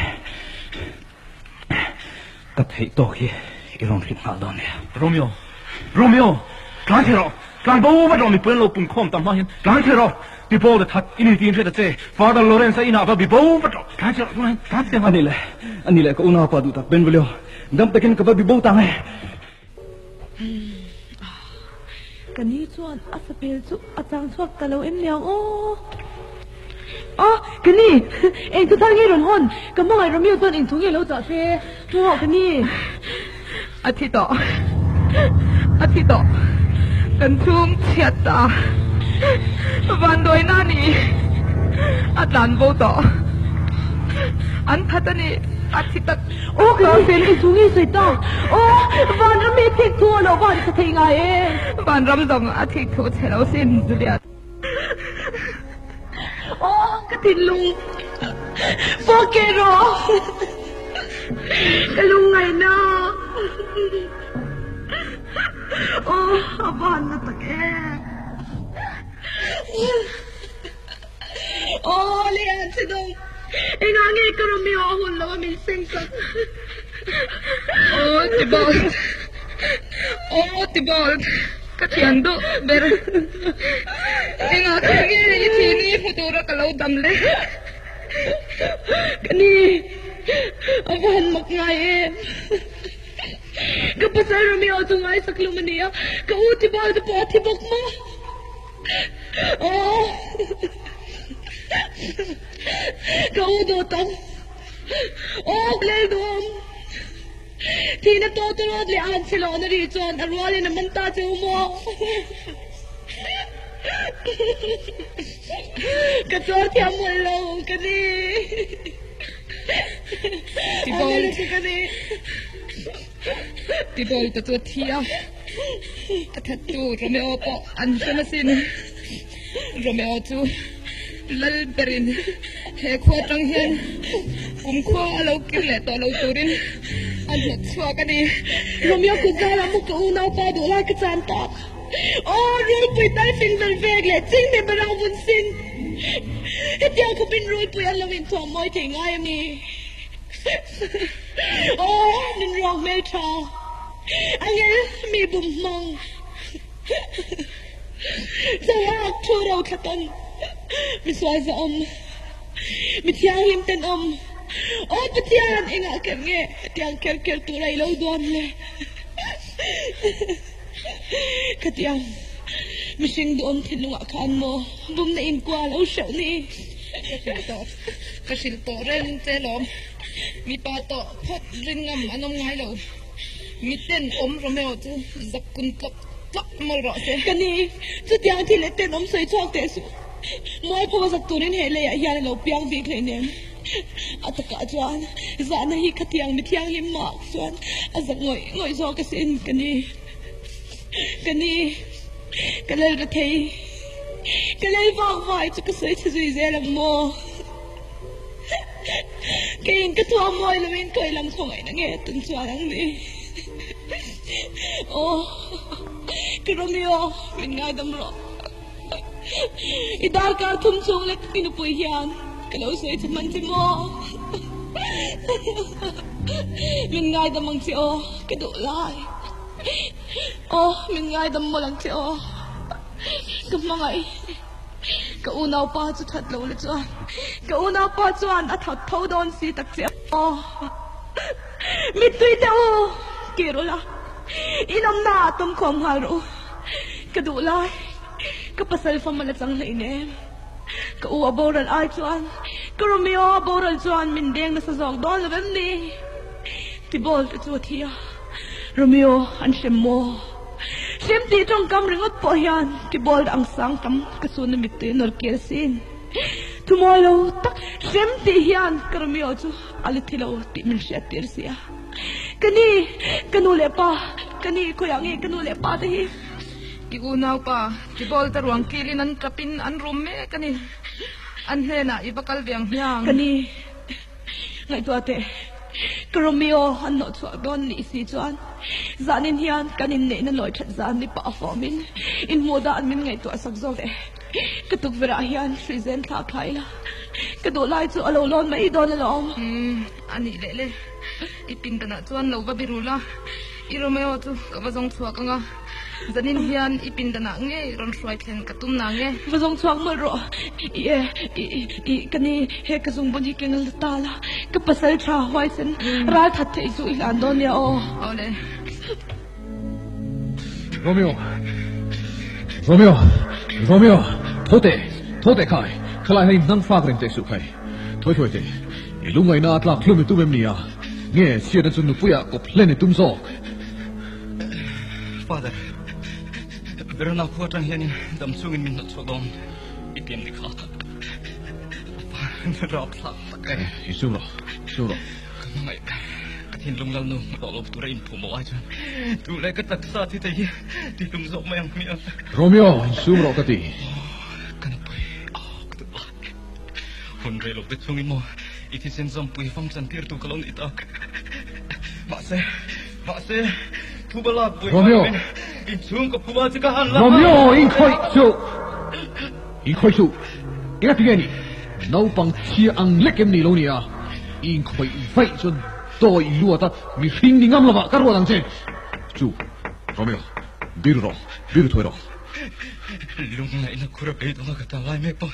ka theih tawk hi i rawn hrilh nghal dawn nia. Romeo! Romeo! Tlan thei rawh! Tlan bo vat rawh mipui an lo pung khawm tam hma hian tlan thei rawh! Ti Paul a that i ni tiin hriat a che. Father Lawrence-a inah va bi bo vat rawh! Tlan thei rawh tunah hian tlan thei ang. A ni le, a ni le ka unaupa duh tak Benvolio, dam takin ka va bi bo tang e. Ka ni chuan a sapel chu a chang chhuak ta lo em niang aw. Aw, ka ni! Eng chu thar nge rawn hawn? Ka hmangaih Romeo chuan eng thu nge lo chah se? Maw ka ni? A thi tawh. A thi tawh. Kan chhung chhiat ta. Vanduaina a ni. A tlan bo tawh. An that a ni. A thi tak. Aw ka ni fel i chu nge sawi ta. Aw vanram hi thik thu a lo van chhe thei ngai e. Vanram zawng a thik thu chhe lo sin Juliet. Aw ka thinlung pawh keh rawh. Ka lungngaihna. Aw a van na tak e. Aw le an che dawng. Engah nge ka Romeo a hun lo a min seng sak. Aw Tybalt. Aw Tybalt. Ka thian duh ber. Engah kher nge i thi ni hmu tura ka lo dam le. Ka ni. A va han mak ngai em. Ka pasal Romeo chu ngaisak lum a ni a. Ka u Tybalt pawh a thi bawk maw. Aw Ka u dawt ang Aw Lel duhawm Thihna tawt rawt leh an chhe lohna ri chuan a rualin a man ta che u maw Ka tuar thiam mawlh lo ka ni Tibawlh Tibawlh ta chu a thi a. A thattu Romeo pawh an hrem asin. Romeo chu lal berin he khua atang hian kumkhua a lo kir leh tawh lo turin a hnawt chhuak a ni. Romeo kut zarah maw ka unaupa duh lai ka chan tak. Aw, rulpui tal fing vel vek leh ching mi barang vun sin. Hetiang khawpin rulpui an lo inthuam mawi thei ngai a mi? Aw, min ruak hmeltha. A ngel mi bum hmang. Zohak thu ro thla tawn. Mi sual za awm. Mi thianghlim ten awm. Aw Pathian engah ker nge hetiang ker ker tur a i lo duan le. Khatiang mihring duhawm thinlungah khan maw bumna inkua lo hreuh ni. Ka hrilh tawh ka hrilh tawh reng che lawm. Mipa tawh phawt rin ngam an awm ngai lo. Miten awm Romeo chu zak kun tlawk tlawk mawlh rawh se. Ka ni, chutiang thil leh tenawm sawi chhuak teh suh. Mualpho a zak turin he leiah hian a lo piang bik hleinem. A takah chuan zahna hi khatiang mi thianghlim mah chuan a zak ngawih ngawih zawk asin ka ni. Ka ni, ka lal ra thei. Ka lal vak vai chu ka sawi chhe zui zel ang maw? Keiin ka thuam mawi loin khawi lam khawngaihna nge tun chuan ang ni? Aw, ka Romeo, min ngaidam rawh. I darkar thum chhung lek i nupui hian ka lo sawi che hman che maw? Min ngaidam ang che aw, ka duh lai. Aw, min ngaidam mawlh ang che aw, ka hmangaih. Ka unaupa chu that lo le chuan ka unaupa chuan a that tho dawn si tak che aw. Mittui te u kir ula, in awmna ah tum khawm nghal rawh u. Ka duh lai ka pasal fam a la chang hlein em. Ka u a boral ai chuan ka Romeo a boral chuan min deng nasa zawk dawn lo em ni? Tybalt te chu a thi a, Romeo an hrem maw? Hrem tih tawngkam ringawt pawh hian Tybalt ang sang tam ka chhunna mittui a nawr kir asin. Thumawi lo tak hrem tih hian ka Romeo chu a la thi lo tih min hriat tir si a. Ka ni, ka nu leh pa, ka ni khawiah nge ka nu leh pa te hi? Ti unaupa, Tybalt a ruang kilin an tapin an rum mek a ni. An hnenah i va kal ve ang hmiang. Ka ni, ngaihtuah teh. Ka Romeo an hnawh chhuak dawn nih si chuan zanin hian kan inneihna lawi that zan ni pah fawmin inhmuh dan min ngaihtuah sak zawk e. Ka tukverh ah hian hruizen thlak thla ila ka duh lai chu a lo lawn mai dawn alawm. Umm a nih leh le. I pindanah chuan lo va biru la, i Romeo chu ka va zawng chhuak ang a, zanin hian i pindanah ngei rawn hruai thlen ka tum na nge. Va zawng chhuak mawlh rawh, i e, i, i, ka ni, he ka zungbun hi keng la ta la, ka pasal tha huaisen ral that theih chu i hlan dawn nia aw. Awle. Romeo, Romeo, Romeo, tho teh, tho teh khai, khalai ha in hnang fak reng teh suh khai, thawi thawi teh. I lungngaihna a tlak hlum i tum em ni a? Nge chhiatna chu nupuiah kawp hlen i tum zawk? Father, Verona khua atang hianin dam chungin min hnawt chhuak dawn i ti em ni kha? A rap thlak tak e. I sum rawh, sum rawh. Ka hmangaih, ka thinlung lalnu hmu tawh lo tura inphuh mawh ai chuan duh leh ka taksa thi thei hi ti hlum zawk mai ang hmiang. Romeo, insum rawh ka ti. Ka nupui, aww ka duh lai. Hun rei lo te chungin maw i thisen zawmpui fam chan tir tu ka lo nih tak. Mahse, mahse, thu ba lak buai Romeo! lovin inchhung ka phuma chu ka han la. Romeo, in khawih suh! In khawih suh! Eng a ti nge ni? Naupang chhia ang lek em ni lo nia? I inkhawih vaih chuan dawi luat a mihring ni ngam lovah ka ruat ang che. Chu, Romeo, bir rawh, bir thuai rawh. Lungngaihna khur a beidawng a ka ta lai mek pawh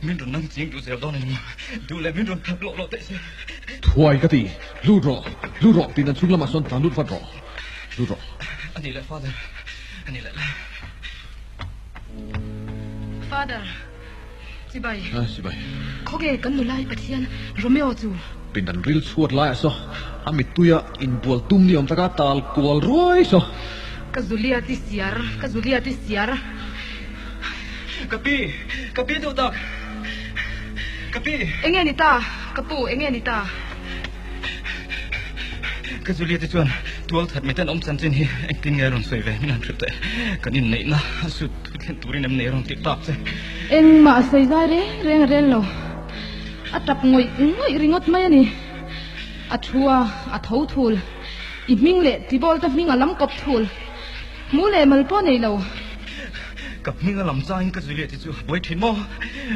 min rawn nang ching duh zel dawn a ni maw? Duh leh min rawn thak lawh lawh teh se. Thuai ka ti, lut rawh, lut rawh tiin an chhung lamah sawn tlan lut vat rawh, lut rawh. A ni leh Father, a ni leh le. Father, chibai. A, chibai. Khawge kan nulai Pathian Romeo chu? Pindan ril chhuat laiah saw a mittuia inbual tum ni awm taka tal kual ruai saw. Ka Juliet i siar, ka Juliet i siar. Ka pi, ka pi duh tak, ka pi. Enge ni ta, ka pu, enge ni ta? Ka Juliet i chuan tual that miten awm chanchin hi engtin nge a rawn sawi ve min han hrilh teh. Kan inneihna a sut thu thlen turin em nei a rawn tih tak che. Engmah a sawi zai reng reng a rel lo. A tap ngawih ngawih ringawt mai a ni. A thu a, a tho thul. I hming leh Tybalt-a hming a lam kawp thul. Hmu leh mal pawh nei lo. Ka hming a lam zaiin ka Juliet-i chu a buai thin maw?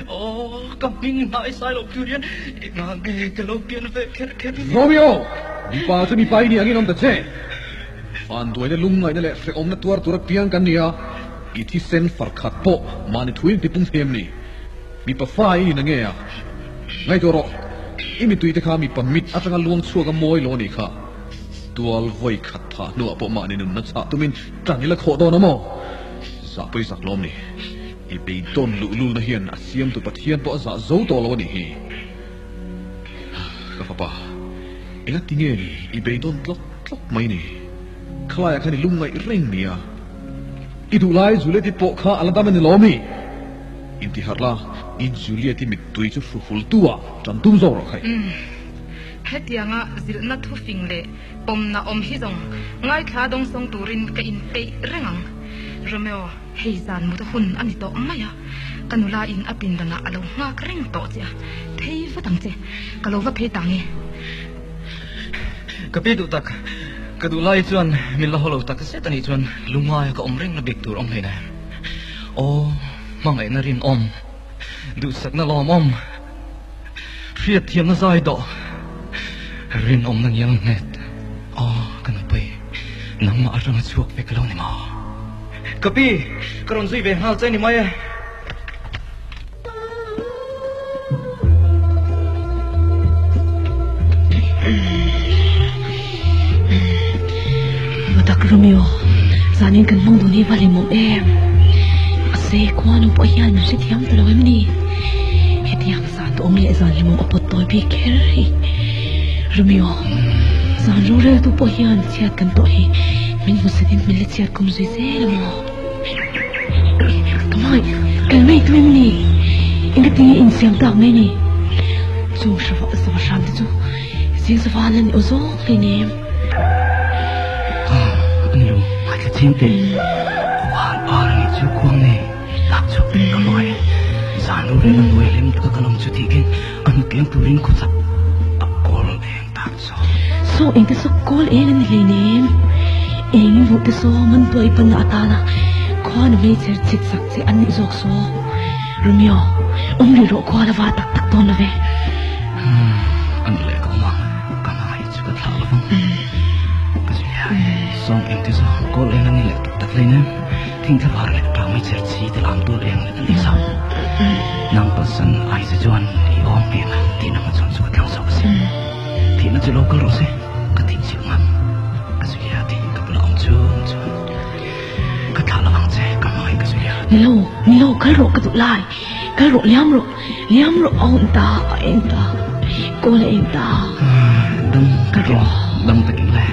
Aw, ka hming hnai sai loh tur hian engah nge ka lo pian ve kher kher ni? Romeo! Mipa chu mipa i ni angin awm ta che. Vanduaina lungngaihna leh hrehawmna tuar tura piang kan ni a, i thisen far khat pawh mahni thuin tipung thei em ni? Mipa fa i ni na nge a? Ngaihtuah rawh, i mitui te kha mipa mit atanga luang chhuak a mawi lo a nih kha. Tual vawi khat thah hnuah pawh mahni nunna chhah tumin tan i la khawh dawn a maw? Zah pawh i zak lawm ni. I beidawn luhlulna hian a siamtu Pathian pawh a zah zo tawh lo a nih hi. Ka fapa, enga ti nge ni i beidawn tlawk tlawk mai ni? Khalaiah khan i lungngaih reng nia. I duh lai Juliet-i pawh kha a la dam a ni lawm ni? Intiharh la, i Juliet-i mittui chu hru hul tu ah tan tum zawk rawh khai. Umm, hetianga zilhna thufing leh pawmna awm hi zawng ngaithla dawngsawng turin ka inpeih reng ang. Romeo, hei zan mut a hun a ni tawh mai a, ka nula in a pindanah a lo nghak reng tawh che a, phei vat ang che, ka lo va phei ta nge. Ka pi duh tak, ka duh lai chuan min la haw lo tak zet a nih chuan lungaia ka awm reng na bik tur awm hlei nen. Aw, hmangaihna rinawm, duhsakna lawmawm, hriatthiamna zai dawh, rinawmna ngial nghet. Aw, ka nupui, nangmah atanga chhuak ve ka lo ni maw? Ka pi, ka rawn zui ve nghal che ni mai e. Matak Romeo, zanin kan hmang dun hi va hlimawm em. Mahse, khuanu pawh hian min hrethiam ta lo em ni? Hetiang zan duhawm leh zan hlimawm a pawt tawi bik kher hi. Romeo, zan roreltu pawh hian chhiat kan tawh hi min hmusit in min la chhiat kum zui zel a maw? Ka mai, kal mai tu em ni? Enga tinge insiam tak mai ni? Chung sava hram te chu zing sava an la ni aw zawk hlei nem. A ni lo, ngaithla chhing teh. Khuan ar a nih chu khuang nei lak chhuak teh ka mai. Zan ru reng a hnuai hlim taka ka lawm chu tih khin a hnutiang turin khawchak a kawl eng tak saw. Saw engte saw kawl eng an ni hleinem. Eng in vuh te saw man tuai panna atana khuanu hmeichher chhit sak che an nih zawk saw. Romeo, awm rih rawh khua la va tak tak dawn lo ve. A ni leh ka awm ang, ka hmangaih chu ka thlah lo vang. Ka Julia, sawm engte saw kawl eng an ni leh tak tak hleinem. Thingthla var leh tang mai cher chi te lam tur eng leh an ni chau. Nang pasan ai che chuan i awm hmel a tihna hma chuan chu ka tlang zawk a sin. Thihna chu lo kal rawh se, ka thih chhiah ngam. Ka Julia tih ka bulah awm chung chuan ka thlah lo ang che, ka hmangaih ka Julia. Ni lo, ni lo, kal rawh ka duh lai. Kal rawh, liam rawh, liam rawh a awm ta, a eng ta, kawl a eng ta. Dam takin, dam takin le.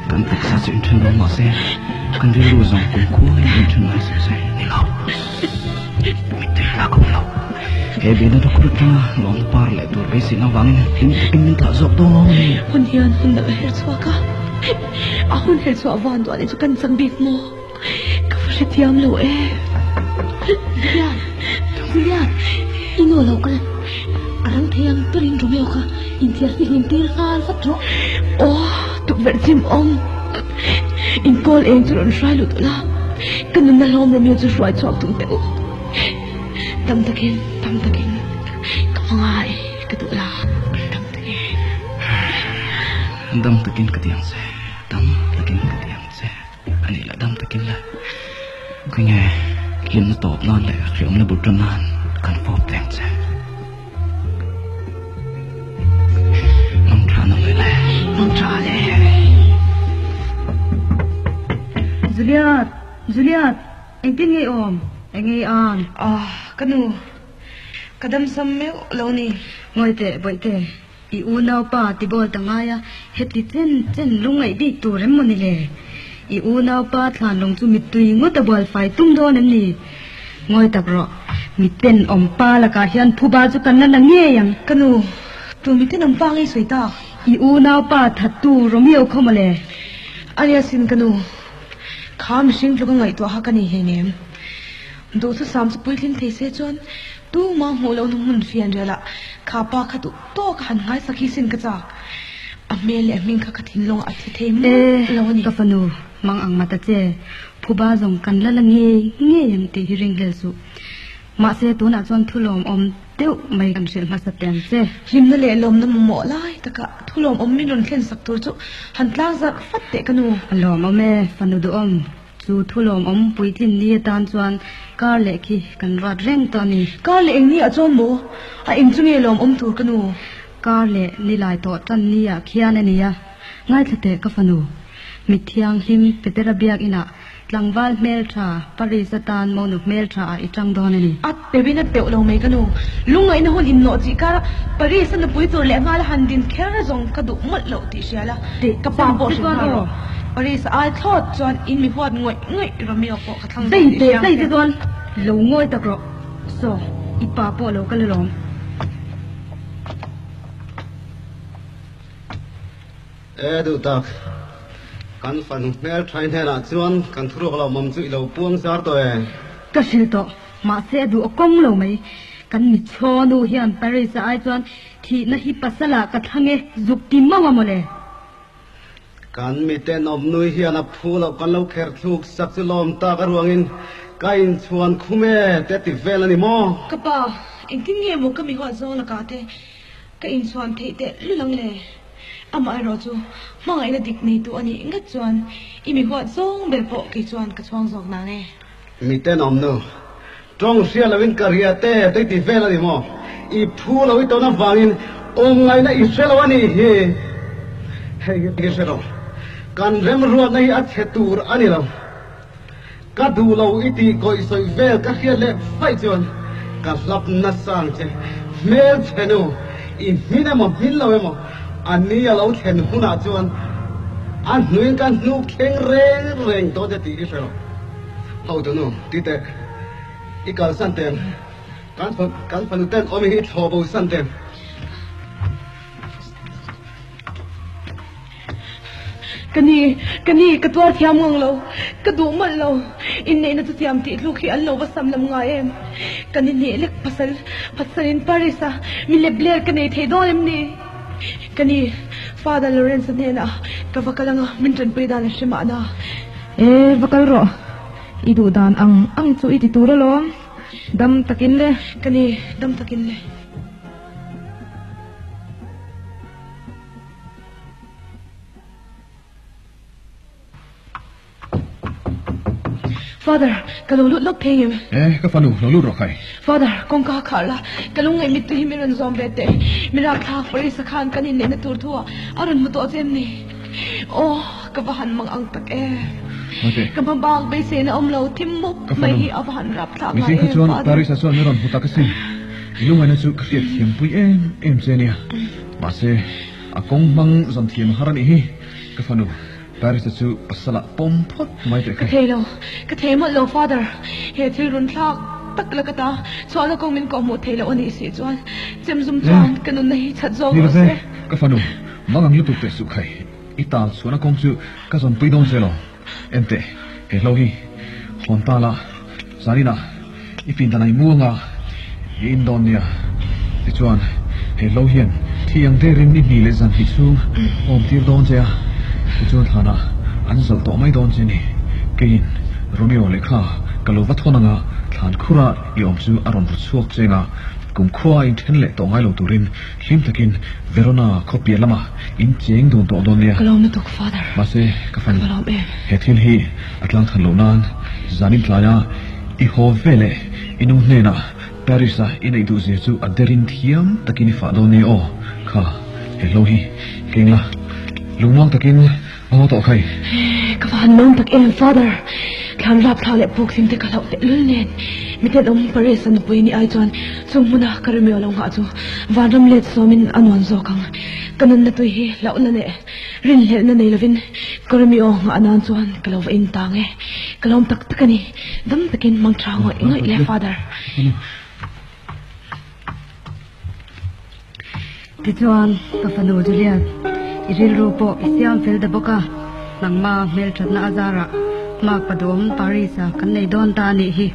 Kan taksa chu inthen dawn mah se, kan rilru zawng kum khuain inthen ngai suh se, ni lo. Mittui tlak a awm lo. He bena rawk rawk atanga lawmna par leh tur beiseina avangin hlim takin min thlah zawk dawn ni. Hun hian hun dang a her chhuak a, a hun her chhuah van duah leh chu kan chang bik maw? Ka va hrethiam lo e. Julian, Julian, i nu lo kal. A rang thei ang berin Romeo kha inthiar hi hlim tir nghal vat rawh. Aw, tukverh chim awm. Inkawl eng chu rawn hrai lut ula, ka nunna hlawm Romeo chu hruai chhuak tum teh u. Dam takin, dam takin ka hmangai ka duh la, dam takin. Dam takin ka ti ang che, dam takin ka ti ang che. A nih lah dam takin la, khawnge hlimna tawp nan leh hriawmna bul tan nan kan fawp veng che. Mang tha nang leh le. Mang tha le. Juliet, Juliet, engtin nge i awm? Enge i an? Ah, ka nu, ka damsam meuh lo ni. Ngawi teh, bawihte. I unaupa ti bawl ta ngai a, heti chen chen lungngaih bik tur em maw ni le? I unaupa thlanlung chu mittui ngawt a bual fai tum dawn em ni? Ngawi tak rawh, miten awm pa lakah hian phuba chu kan la la ngei ang. Ka nu, tu miten awm pa ngei sawi tak? I unaupa thattu Romeo khaw maw le? A nia sin ka nu, kha mihring tluka ngaihtuah kha ka ni hleinem. Duhthusam chu puitling thei se chuan Tuma hmuh lohna hmun fian rialah kha pa kha duh tawk a han nghaisak hi sin ka chak. A hmel leh a hming kha ka thinlawngah a thi thei mawlh lo a ni. E, ka fanu, mang ang mata che, phuba zawng kan la la ngei ngei ang tih hi ringhlel suh. Mahse, tunah chuan thulawm awm deuh mai kan hrilh hmasa teh ang che. Hlimna leh lawmna mamawh lai takah thulawm awm min rawn thlen sak tur chu han tlang zarh fat teh ka nu. A lawmawm e, fanu duhawm. Chu thu lawmawm puitlin ni atan chuan kar leh khi kan ruat reng tawh a ni. Kar leh eng ni ah chuan maw? A eng chu nge lawmawm tur ka nu? Kar leh ni lai tawh tan ni ah khian a ni a, ngaithla teh ka fanu. Mit thianghlim Petera biakinah tlangval hmeltha Paris atan monu hmeltha ah i tang dawn a ni. A teuhin a teuh lo mai ka nu. Lungngaihna hun innawh chih kar a Paris a nupui tur leh nghal a han din kher zawng ka duh mawlh loh tih hria la, ka pa pawh hrilh nghal rawh. Paris a ai thlawt chuan in mi huat ngawih ngawih Romeo pawh ka thlang zawk tih hria ang che. Chuan lo ngawi tak rawh. Saw, i pa pawh lo kal alawm. E duh tak, kan fanu hmeltha hnenah chuan kan thuruak lo mawm chu i lo puang zar tawh e. Ka hrilh tawh, mahse a duh a kawng lo mai. Kan mitchhaw nu hian Paris a ai chuan thihna hi pasalah ka thlang e, zuk ti mauh a mawle. Kan miten awmnui hian a phu loh kan lo kher thluk sak chu lawm tak a ruangin ka inchhuan khum e te ti vel a ni maw? Ka pa, engtin nge maw ka mi huat zawng lakah te ka inchhuan theih teh lul ang le? Amaherawh chu hmangaihna dik neitu a nih ngat chuan i mi huat zawng ber pawh kei chuan ka chhuang zawk nang e. Miten awmnu, tawng hria loin ka ria te te ti vel a ni maw? I phu lo i tawn avangin awm ngaihna i hre lo a nih hi. Hei hi hre lo, kan remruatna hi a chhe tur a ni lo. Ka duh lo i tih kawih sawi vel ka hriat leh faih chuan ka hlap nasa ang che. Hmel chhe nu, i hmin emaw hmin lo emaw a ni a lo thlen hunah chuan a hnuin ka hnuk thleng reng reng tawh che tih i hre lo. Hotu nu, ti teh, i kalsan teng, kan fanu ten awm hi i thlawh bo san teng. Ka ni, ka ni, ka tuar thiam ngang lo, ka duh mawlh lo, inneihna chu thiam tih tluk hi an lo va sam lam ngai em? Ka ni hnih lek pasal, pasalin Paris a mi lep ler ka nei thei dawn em ni? Ka ni, Father Lawrence-a hnenah ka va kal anga min tanpui dan a hre mahna. E, va kal rawh. I duh dan ang ang chu i ti tur alawm. Dam takin le. Ka ni, dam takin le. Father, ka lo lut lawk thei em? E, ka fanu, lo lut rawh khai. Father, kawngka a khar la, ka lungngaih mittui hi min rawn zawm ve teh. Mi rakthlak Parisa khan kan inneihna tur thu ah a rawn hmu tawh che em ni? Aw, ka va han mang ang tak em. Mate. Ka hma bak beiseina awm lo, thim mup Ka mai fanu, hi a va han rapthlak ngai mihring kha em, chuan Father. Parisa chuan min rawn hmu tak asin. I lungngaihna chu ka hriat thiampui em em che nia. Mahse, a kawng hmang zawn thiam a har a nih hi, ka fanu. Paris-a chu pasal ah pawm phawt mai teh Ka khai. thei lo, ka thei mawlh lo Father, he thil run thlak tak la ka ta, chhuahna kawng min kawhhmuh thei loh a nih si chuan chem zum chuan ka nunna hi chhat zawk Ni rawh love, se. ka fanu, mang ang lutuk teh suh khai, i tal chhuahna kawng chu ka zawnpui dawn che lo. En teh, he hlo hi hawn ta la, zaninah i pindan ai mu anga i in dawn nia. Tichuan, he hlo hian thi ang derin ni hnih leh zan hnih chhung awm tir dawn che a, tichuan thlanah an zalh tawh mai dawn che ni. Keiin Romeo lehkha ka lo va thawn anga thlan khura i awm chu a rawn ru chhuak cheng a, kumkhua a inthen leh tawh ngai lo turin hlim takin Verona khaw piah lamah in cheng dun tawh dawn nia. Ka lawm lutuk Father. Mahse, ka fanu, Ka va lawm em. he thil hi a tlang than loh nan zanin tlaia i haw ve leh i nu hnenah Paris-a i neih duh zia chu a derin thiam takin i fah dawn nia aw. Kha, he hlo hi keng la, lungmuang takin a haw tawh khai. Ka va han lawm tak em Father, thlan rap thla leh puk hlim te ka hlauh teh lul nen. Miten awm Paris-a nupui ni ai chuan chung hmuna ka Romeo lo nghah chu vanram let sawmin a nuam zawk ang. Ka nunna tui hi hlauhna leh rinhlelhna nei lovin ka Romeo nghah nan chuan ka lo va in tang e. Ka lawm tak tak a ni. Dam takin hmang tha ngawih ngawih le Father. Tichuan, ka fanu Juliet, i rilru pawh i siam fel ta bawk a, nangma hmelthatna a zarah Mark paduam Paris-a kan nei dawn ta a nih hi.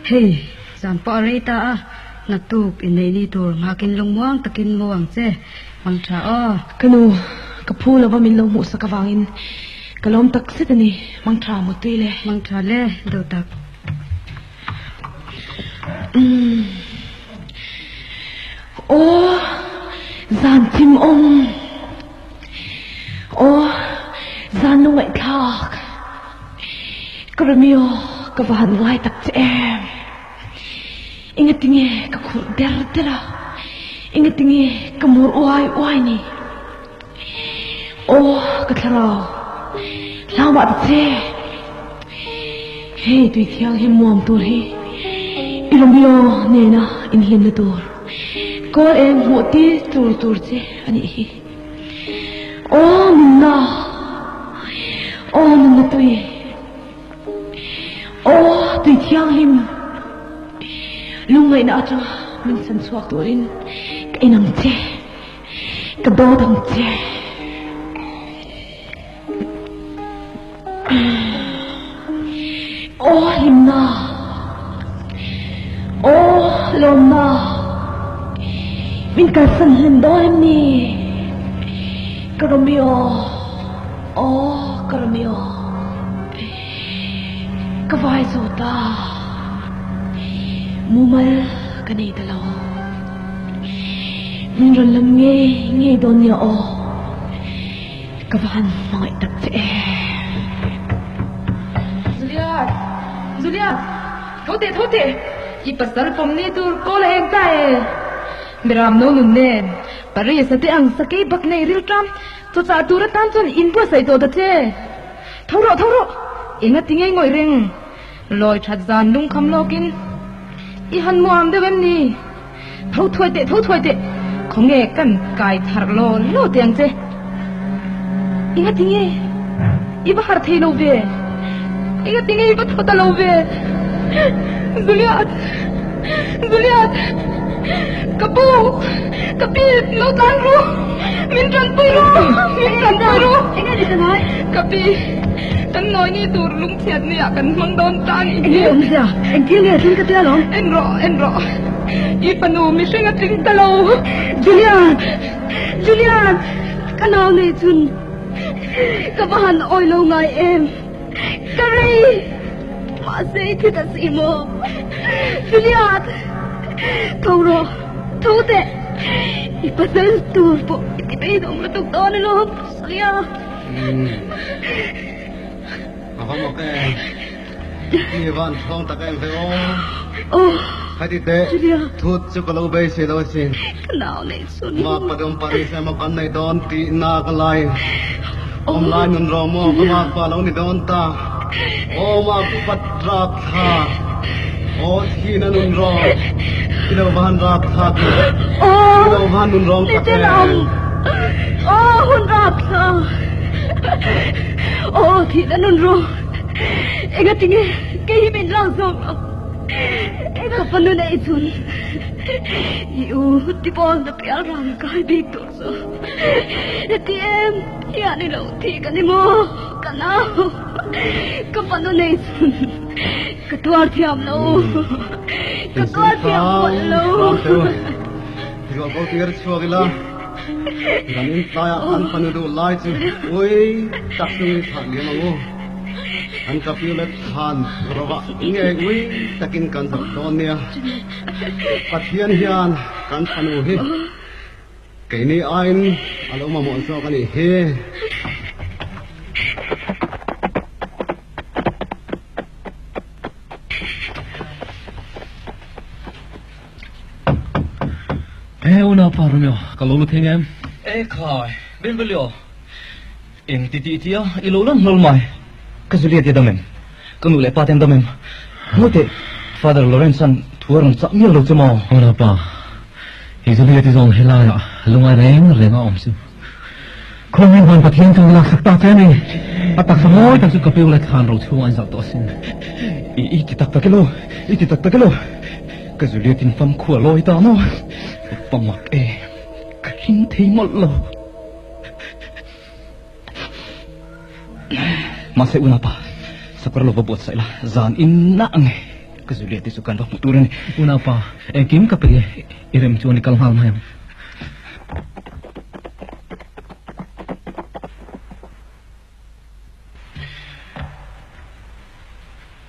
Hei, zan pawh a rei ta a, naktuk inneih ni tur nghakin lungmuang takin mu ang che, hmang tha aw. Ka nu, ka phu lova min lo hmuhsak avangin ka lawm tak zet a ni, hmang tha mutui le. Hmang tha le, deuh tak. Umm. Aw, zan thim awm. Aw, zan lungaihthlak. Ka Romeo, ka va han ngai tak che em. Engatinge ka khurh der der a, engatinge ka mur uai uai ni. Aw, ka thlarau, hlau mah ta che. Hei tui thianghlim muam tur hi i Romeo nena inhlimna tur kawl eng hmuh tir tur tur che a nih hi. Aw nunna, aw nunna tui, aw tui thianghlim lungngaihna atanga min chan chhuak turin ka inang che, ka dawt ang che. Aw hlimna, aw lawmna, min kalsan hlen dawn em ni? Ka Romeo, aw ka Romeo, ka vai zo ta, mumal ka nei ta lo. Min rawn lam ngei ngei dawn nia aw. Ka va han hmangaih tak che e. Juliet! Juliet! Tho teh, tho teh! I pasal pawm ni tur kawl a eng ta e. Miram no nun nen, Paris a te ang sakei bak nei rilṭam chawchah tur atan chuan in buatsaih tawh ta che. Tho rawh, tho rawh! Enga ti ngei ngawih reng? Lawi ṭhat zan lungkham lawkin i han muam deuh em ni? Tho thuai teh, tho thuai teh, khawnge kan kai tharh law law teh ang che. Enga tinge i va harh thei lo ve? Enga tinge i va tho ta lo ve? Juliet! Juliet! Ka pu! Ka pi! Lo tlan ru! Min tanpui ru! Min tanpui ru! Enga ni ta nai? Ka pi! Kan nawi ni tur lungchhiat ni ah kan hmang dawn ta a nih hi. Enge awmzia? Engthil nge thil ka tia lo? En rawh, en rawh. I fanu mihring a tling ta lo. Julian! Julian! Ka nau nei chhun ka va han awi lo ngai em. Ka rei. Mahse i thi ta si maw? Juliet! Tho rawh, tho teh. I pasal tur pawh i ti beidawng lutuk dawn alawm, Julia. A va mawk em. Mi van thawng tak em ve aw. Aw. Heti teh thut chu ka lo beisei lo asin. Ka nau nei chhun. Mak padum Paris emaw kan nei dawn tih na ka lai. Awm lai nun rawh maw ka mak pa lo ni dawn ta. Aw mak pat rak thla. Aw thi na nun rawh. I lo van rak thlak in. I lo van nun rawng tak em. Aw hun rak thla. Aw thi na nun rawh. Enga tinge kei hi min lak zawk lo. Ka fanu nei chhun i u Tibawl na pial ran kai bik tur chu heti em hian i lo thi ka ni maw ka nau ka fanu nei chhun ka tuar thiam lo ka tuar thiam mawlh lo. Ruah bo tir chhuak ila kan in tlaiah an fanu duh lai chu ui tak chungin thlah liam ang u. An ka piu let khan rovah nge ui takin kan zawh dawn nia. Pathian hian kan fanu hi keini aiin a lo mamawh zawk a nih hi. E unaupa Romeo, ka lo lu thei em? E khai, Benvolio, eng ti tih tia i lo lan hlawl mai. Ka Juliet i dam em? Ka nu leh pa te an dam em? Ngawi teh, Father Lawrence-a'n thu a rawn chah mial lo che maw? Unaupa, i Juliet i zawng helaiah lungai reng reng a awm chu. Khawngin van Pathian chuan laksak ta che a ni. A taksa mawi tak chu ka piu leh thlan ro chhungah an zalh tawh asin. I i ti tak tak elo, i ti tak tak elo. Ka Juliet in fam khua lawi ta maw? Pa mak e, ka ring thei mawlh lo. Mahse unapa, sakawr lo va buatsaih la, zan in na ang e. Ka Juliet te chu kan va hmuh tur a ni. Unapa, engkim ka pe e, i rem chuan i kal nghal mai ang.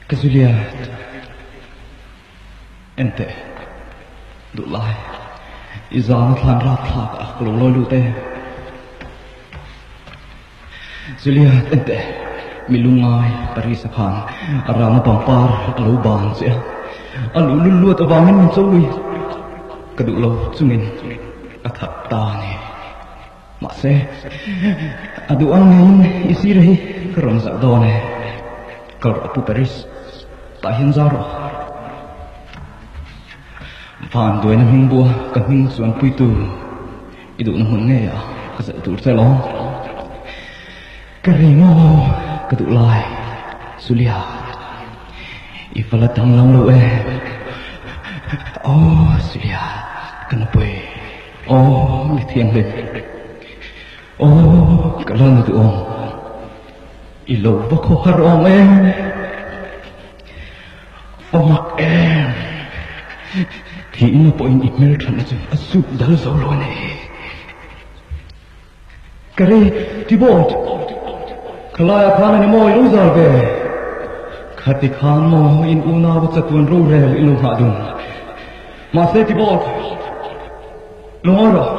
Ka Juliet, enteh, duhlai, i zana thlan rapthlak a ka lo lawi lut e. Juliet, enteh, mi lungngai Paris-a khan a rana pangpar a lo ban che a, a luhlul luat avangin min cho lui. Ka duh lo chungin a that ta a ni. Mahse, a duh ang ngeiin i sir hi ka rawn zauh dawn e. Kal rawh Pu Paris, tah hian zau rawh. Van duaina hming bua ka hming chuan puitu i duhna hmun ngei ah ka zalh tur che lawm. Ka ri maw ka duh lai Julia, i va la danglam lo e. Aw Julia, ka nupui. Aw mi thianghlim. Aw ka la na duh awm. I lo va khaw har awm em. Aw mak em. Thihna pawhin i hmelthatna chu a zuk dal zo lo a ni. Ka ri Tybalt, khalaiah khan a ni maw i lo zal ve? Khati khan maw in unau chatuan rorel i lo nghah dun? Mahse Tybalt, lo ngawi rawh,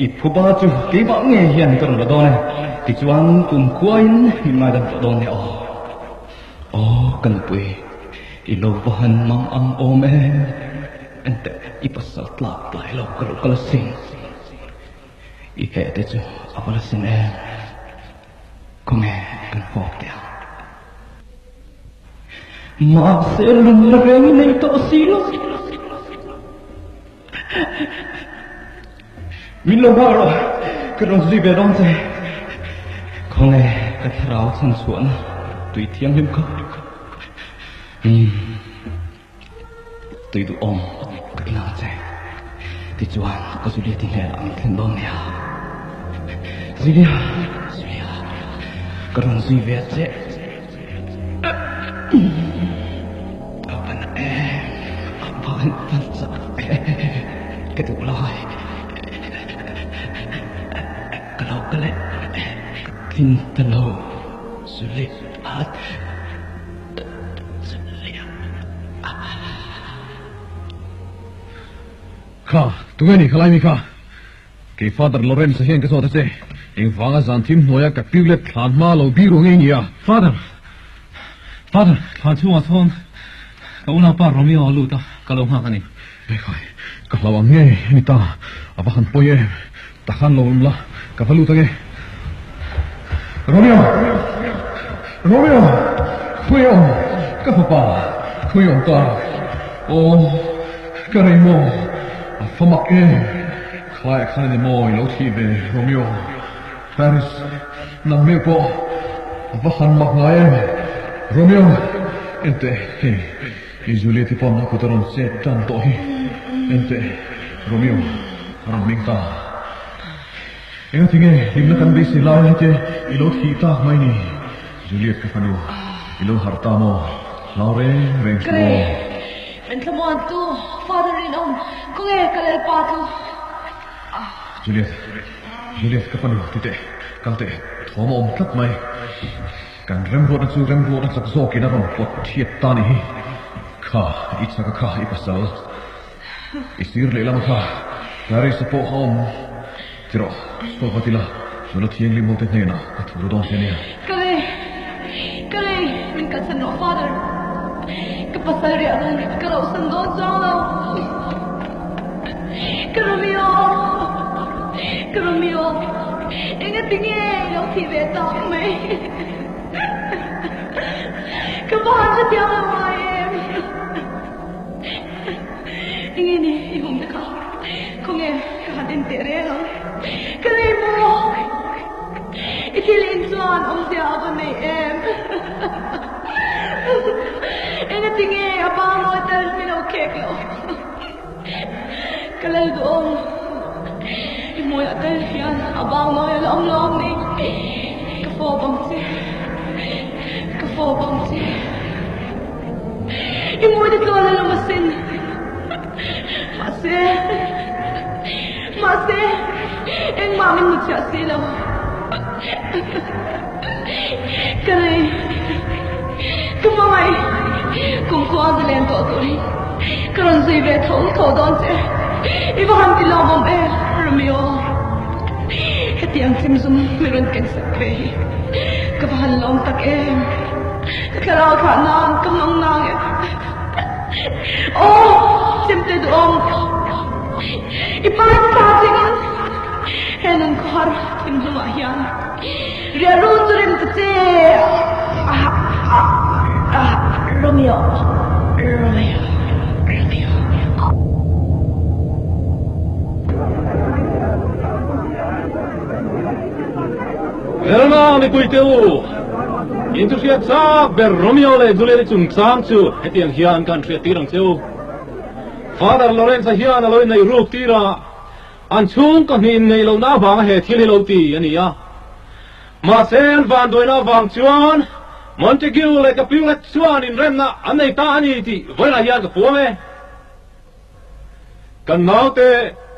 i phuba chu keimah nge hian ka rawn la dawn e, tichuan kumkhuain min ngaidam tawh dawn nia aw. Aw ka nupui, i lo va han mang ang awm em? Enteh, i pasal tlak tlai lo ka lo kal asin. I heh te chu a va la sin em? Khawnge kan fawp teh ang? Mahse lung la reng i nei tawh si lo. Min lo nghak rawh, ka rawn zui ve dawn che. Khawnge ka thlarau chhan chhuahna tui thianghlim kha? Umm. Tui duhawm ka ti nang che. Tichuan ka Juliet-i hmelah min thlen dawn nia. Julia, Julia, ka rawn zui ve che. A van em, a van van chak em, ka duh lai. Ka lo. Ka le ka tlin ta lo Juliet Juliet. Kha, tunge ni khalai mi kha? Kei Father Lawrence-a hian ka zawt a che, engvanga zan thim hnuaia ka piulet thlan hma lo biru ngei nia? Father! Father, thlan chhungah sawn ka unaupa Romeo a lut a, ka lo nghak a ni. Ekhai, ka hlau ang nge a ni ta, a va han pawi em? Ta khan lo awm la, ka va lut ange. Romeo! Romeo! Khawi awm? Ka fapa, khawi awm ta? Aw, ka rei maw? A fa mak em? Khlaiah khan a ni maw i lo thih ve, Romeo? Paris, nang meuh pawh a va han mak ngai em? Romeo, enteh, hei, i Juliet-i pawn a kut a rawn chet tan tawh hi. Enteh, Romeo, a rawn meng ta. Engati nge hlimna kan beisei lai hete i lo thih tak mai ni? Juliet ka fanu, i lo harh ta maw? Hlau reng reng suh aw. Min thlamuan tu, Father Rinawm, khawnge ka Lalpa chu? Juliet, Juliet ka fanu ti teh, kal teh, thawm a awm tlat mai. Kan remruatna chu remruatna chak zawkin a rawn pawt thiat ta ni hi. Kha, i chaka kha i pasal. I sir lehlam kha Paris-a pawh a awm. Ti rawh, chhuak vat ila, nula thianghlim ho te hnenah ka thu ru dawn che nia. Ka lei, ka lei, min kalsan rawh Father. Ka pasal riah run ka rauhsan dawn chuang lo. Ka Romeo, ka Romeo, engati nge i lo thih ve tak mai? Ka va han hrethiam lo ngai em? Enge ni i humna kha? Khawnge ka han en teh reng ang. Ka nei maw? I thil in chuan awmzia a va nei em? Engati nge a pa mawi tal min lo khek loh? Ka lal duhawm. I hmuiah tal hian a bang mawi a la awm lo ang ni. Ka fawp ang che. Ka fawp ang che. I hmui te chuan a lawm asin. Mahse, mahse, engmah min hmuchhiah si lo. Ka rei, ka hmangaih, kumkhua zalen tawh turin ka rawn zui ve tho tho dawn che. I va han ti lawmawm e, Romeo. Hetiang chimzum mi rawn ken sak ve hi ka va han lawm tak em. Ka thlarau thlah nan ka hmang nang e. Aw, chemte duhawm, i pa thla chingin he nun khawhar thinlungah hian riah run chu rem ta che. Romeo, Romeo, Romeo. Verona mipui te u, in chu hriat chak ber Romeo leh Juliet-i chungchang chu hetiang hian kan hriat tir ang che u. Father Lawrence-a hian a lo inneih ruk tir a, an chhungkaw hnih inneih lohna avanga he thil hi lo ti a ni a. Mahse an vanduaina avang chuan Montague leh Capulet chuan inremna an nei ta a ni tih vawiinah hian ka puang e. Kan naute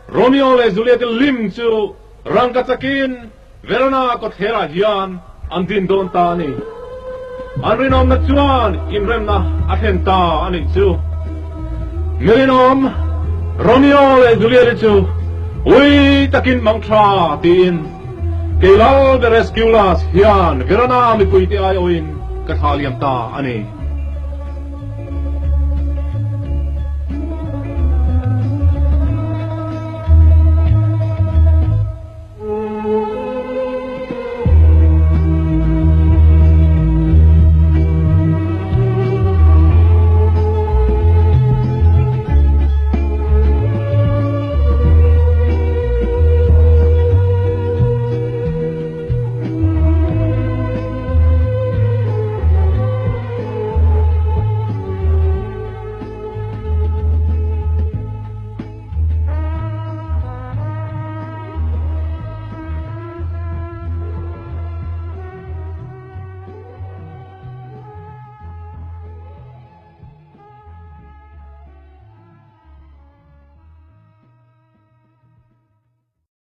Romeo leh Juliet-i lim chu rangka chakin Verona kawtthlerah hian an din dawn ta a ni. An rinawmna chuan inremna a thlen ta a nih chu. Mi rinawm Romeo leh Juliet-i chu ui takin mang tha tiin kei Lal Beresculas hian Verona mipuite aiawhin ka thlah liam ta a ni.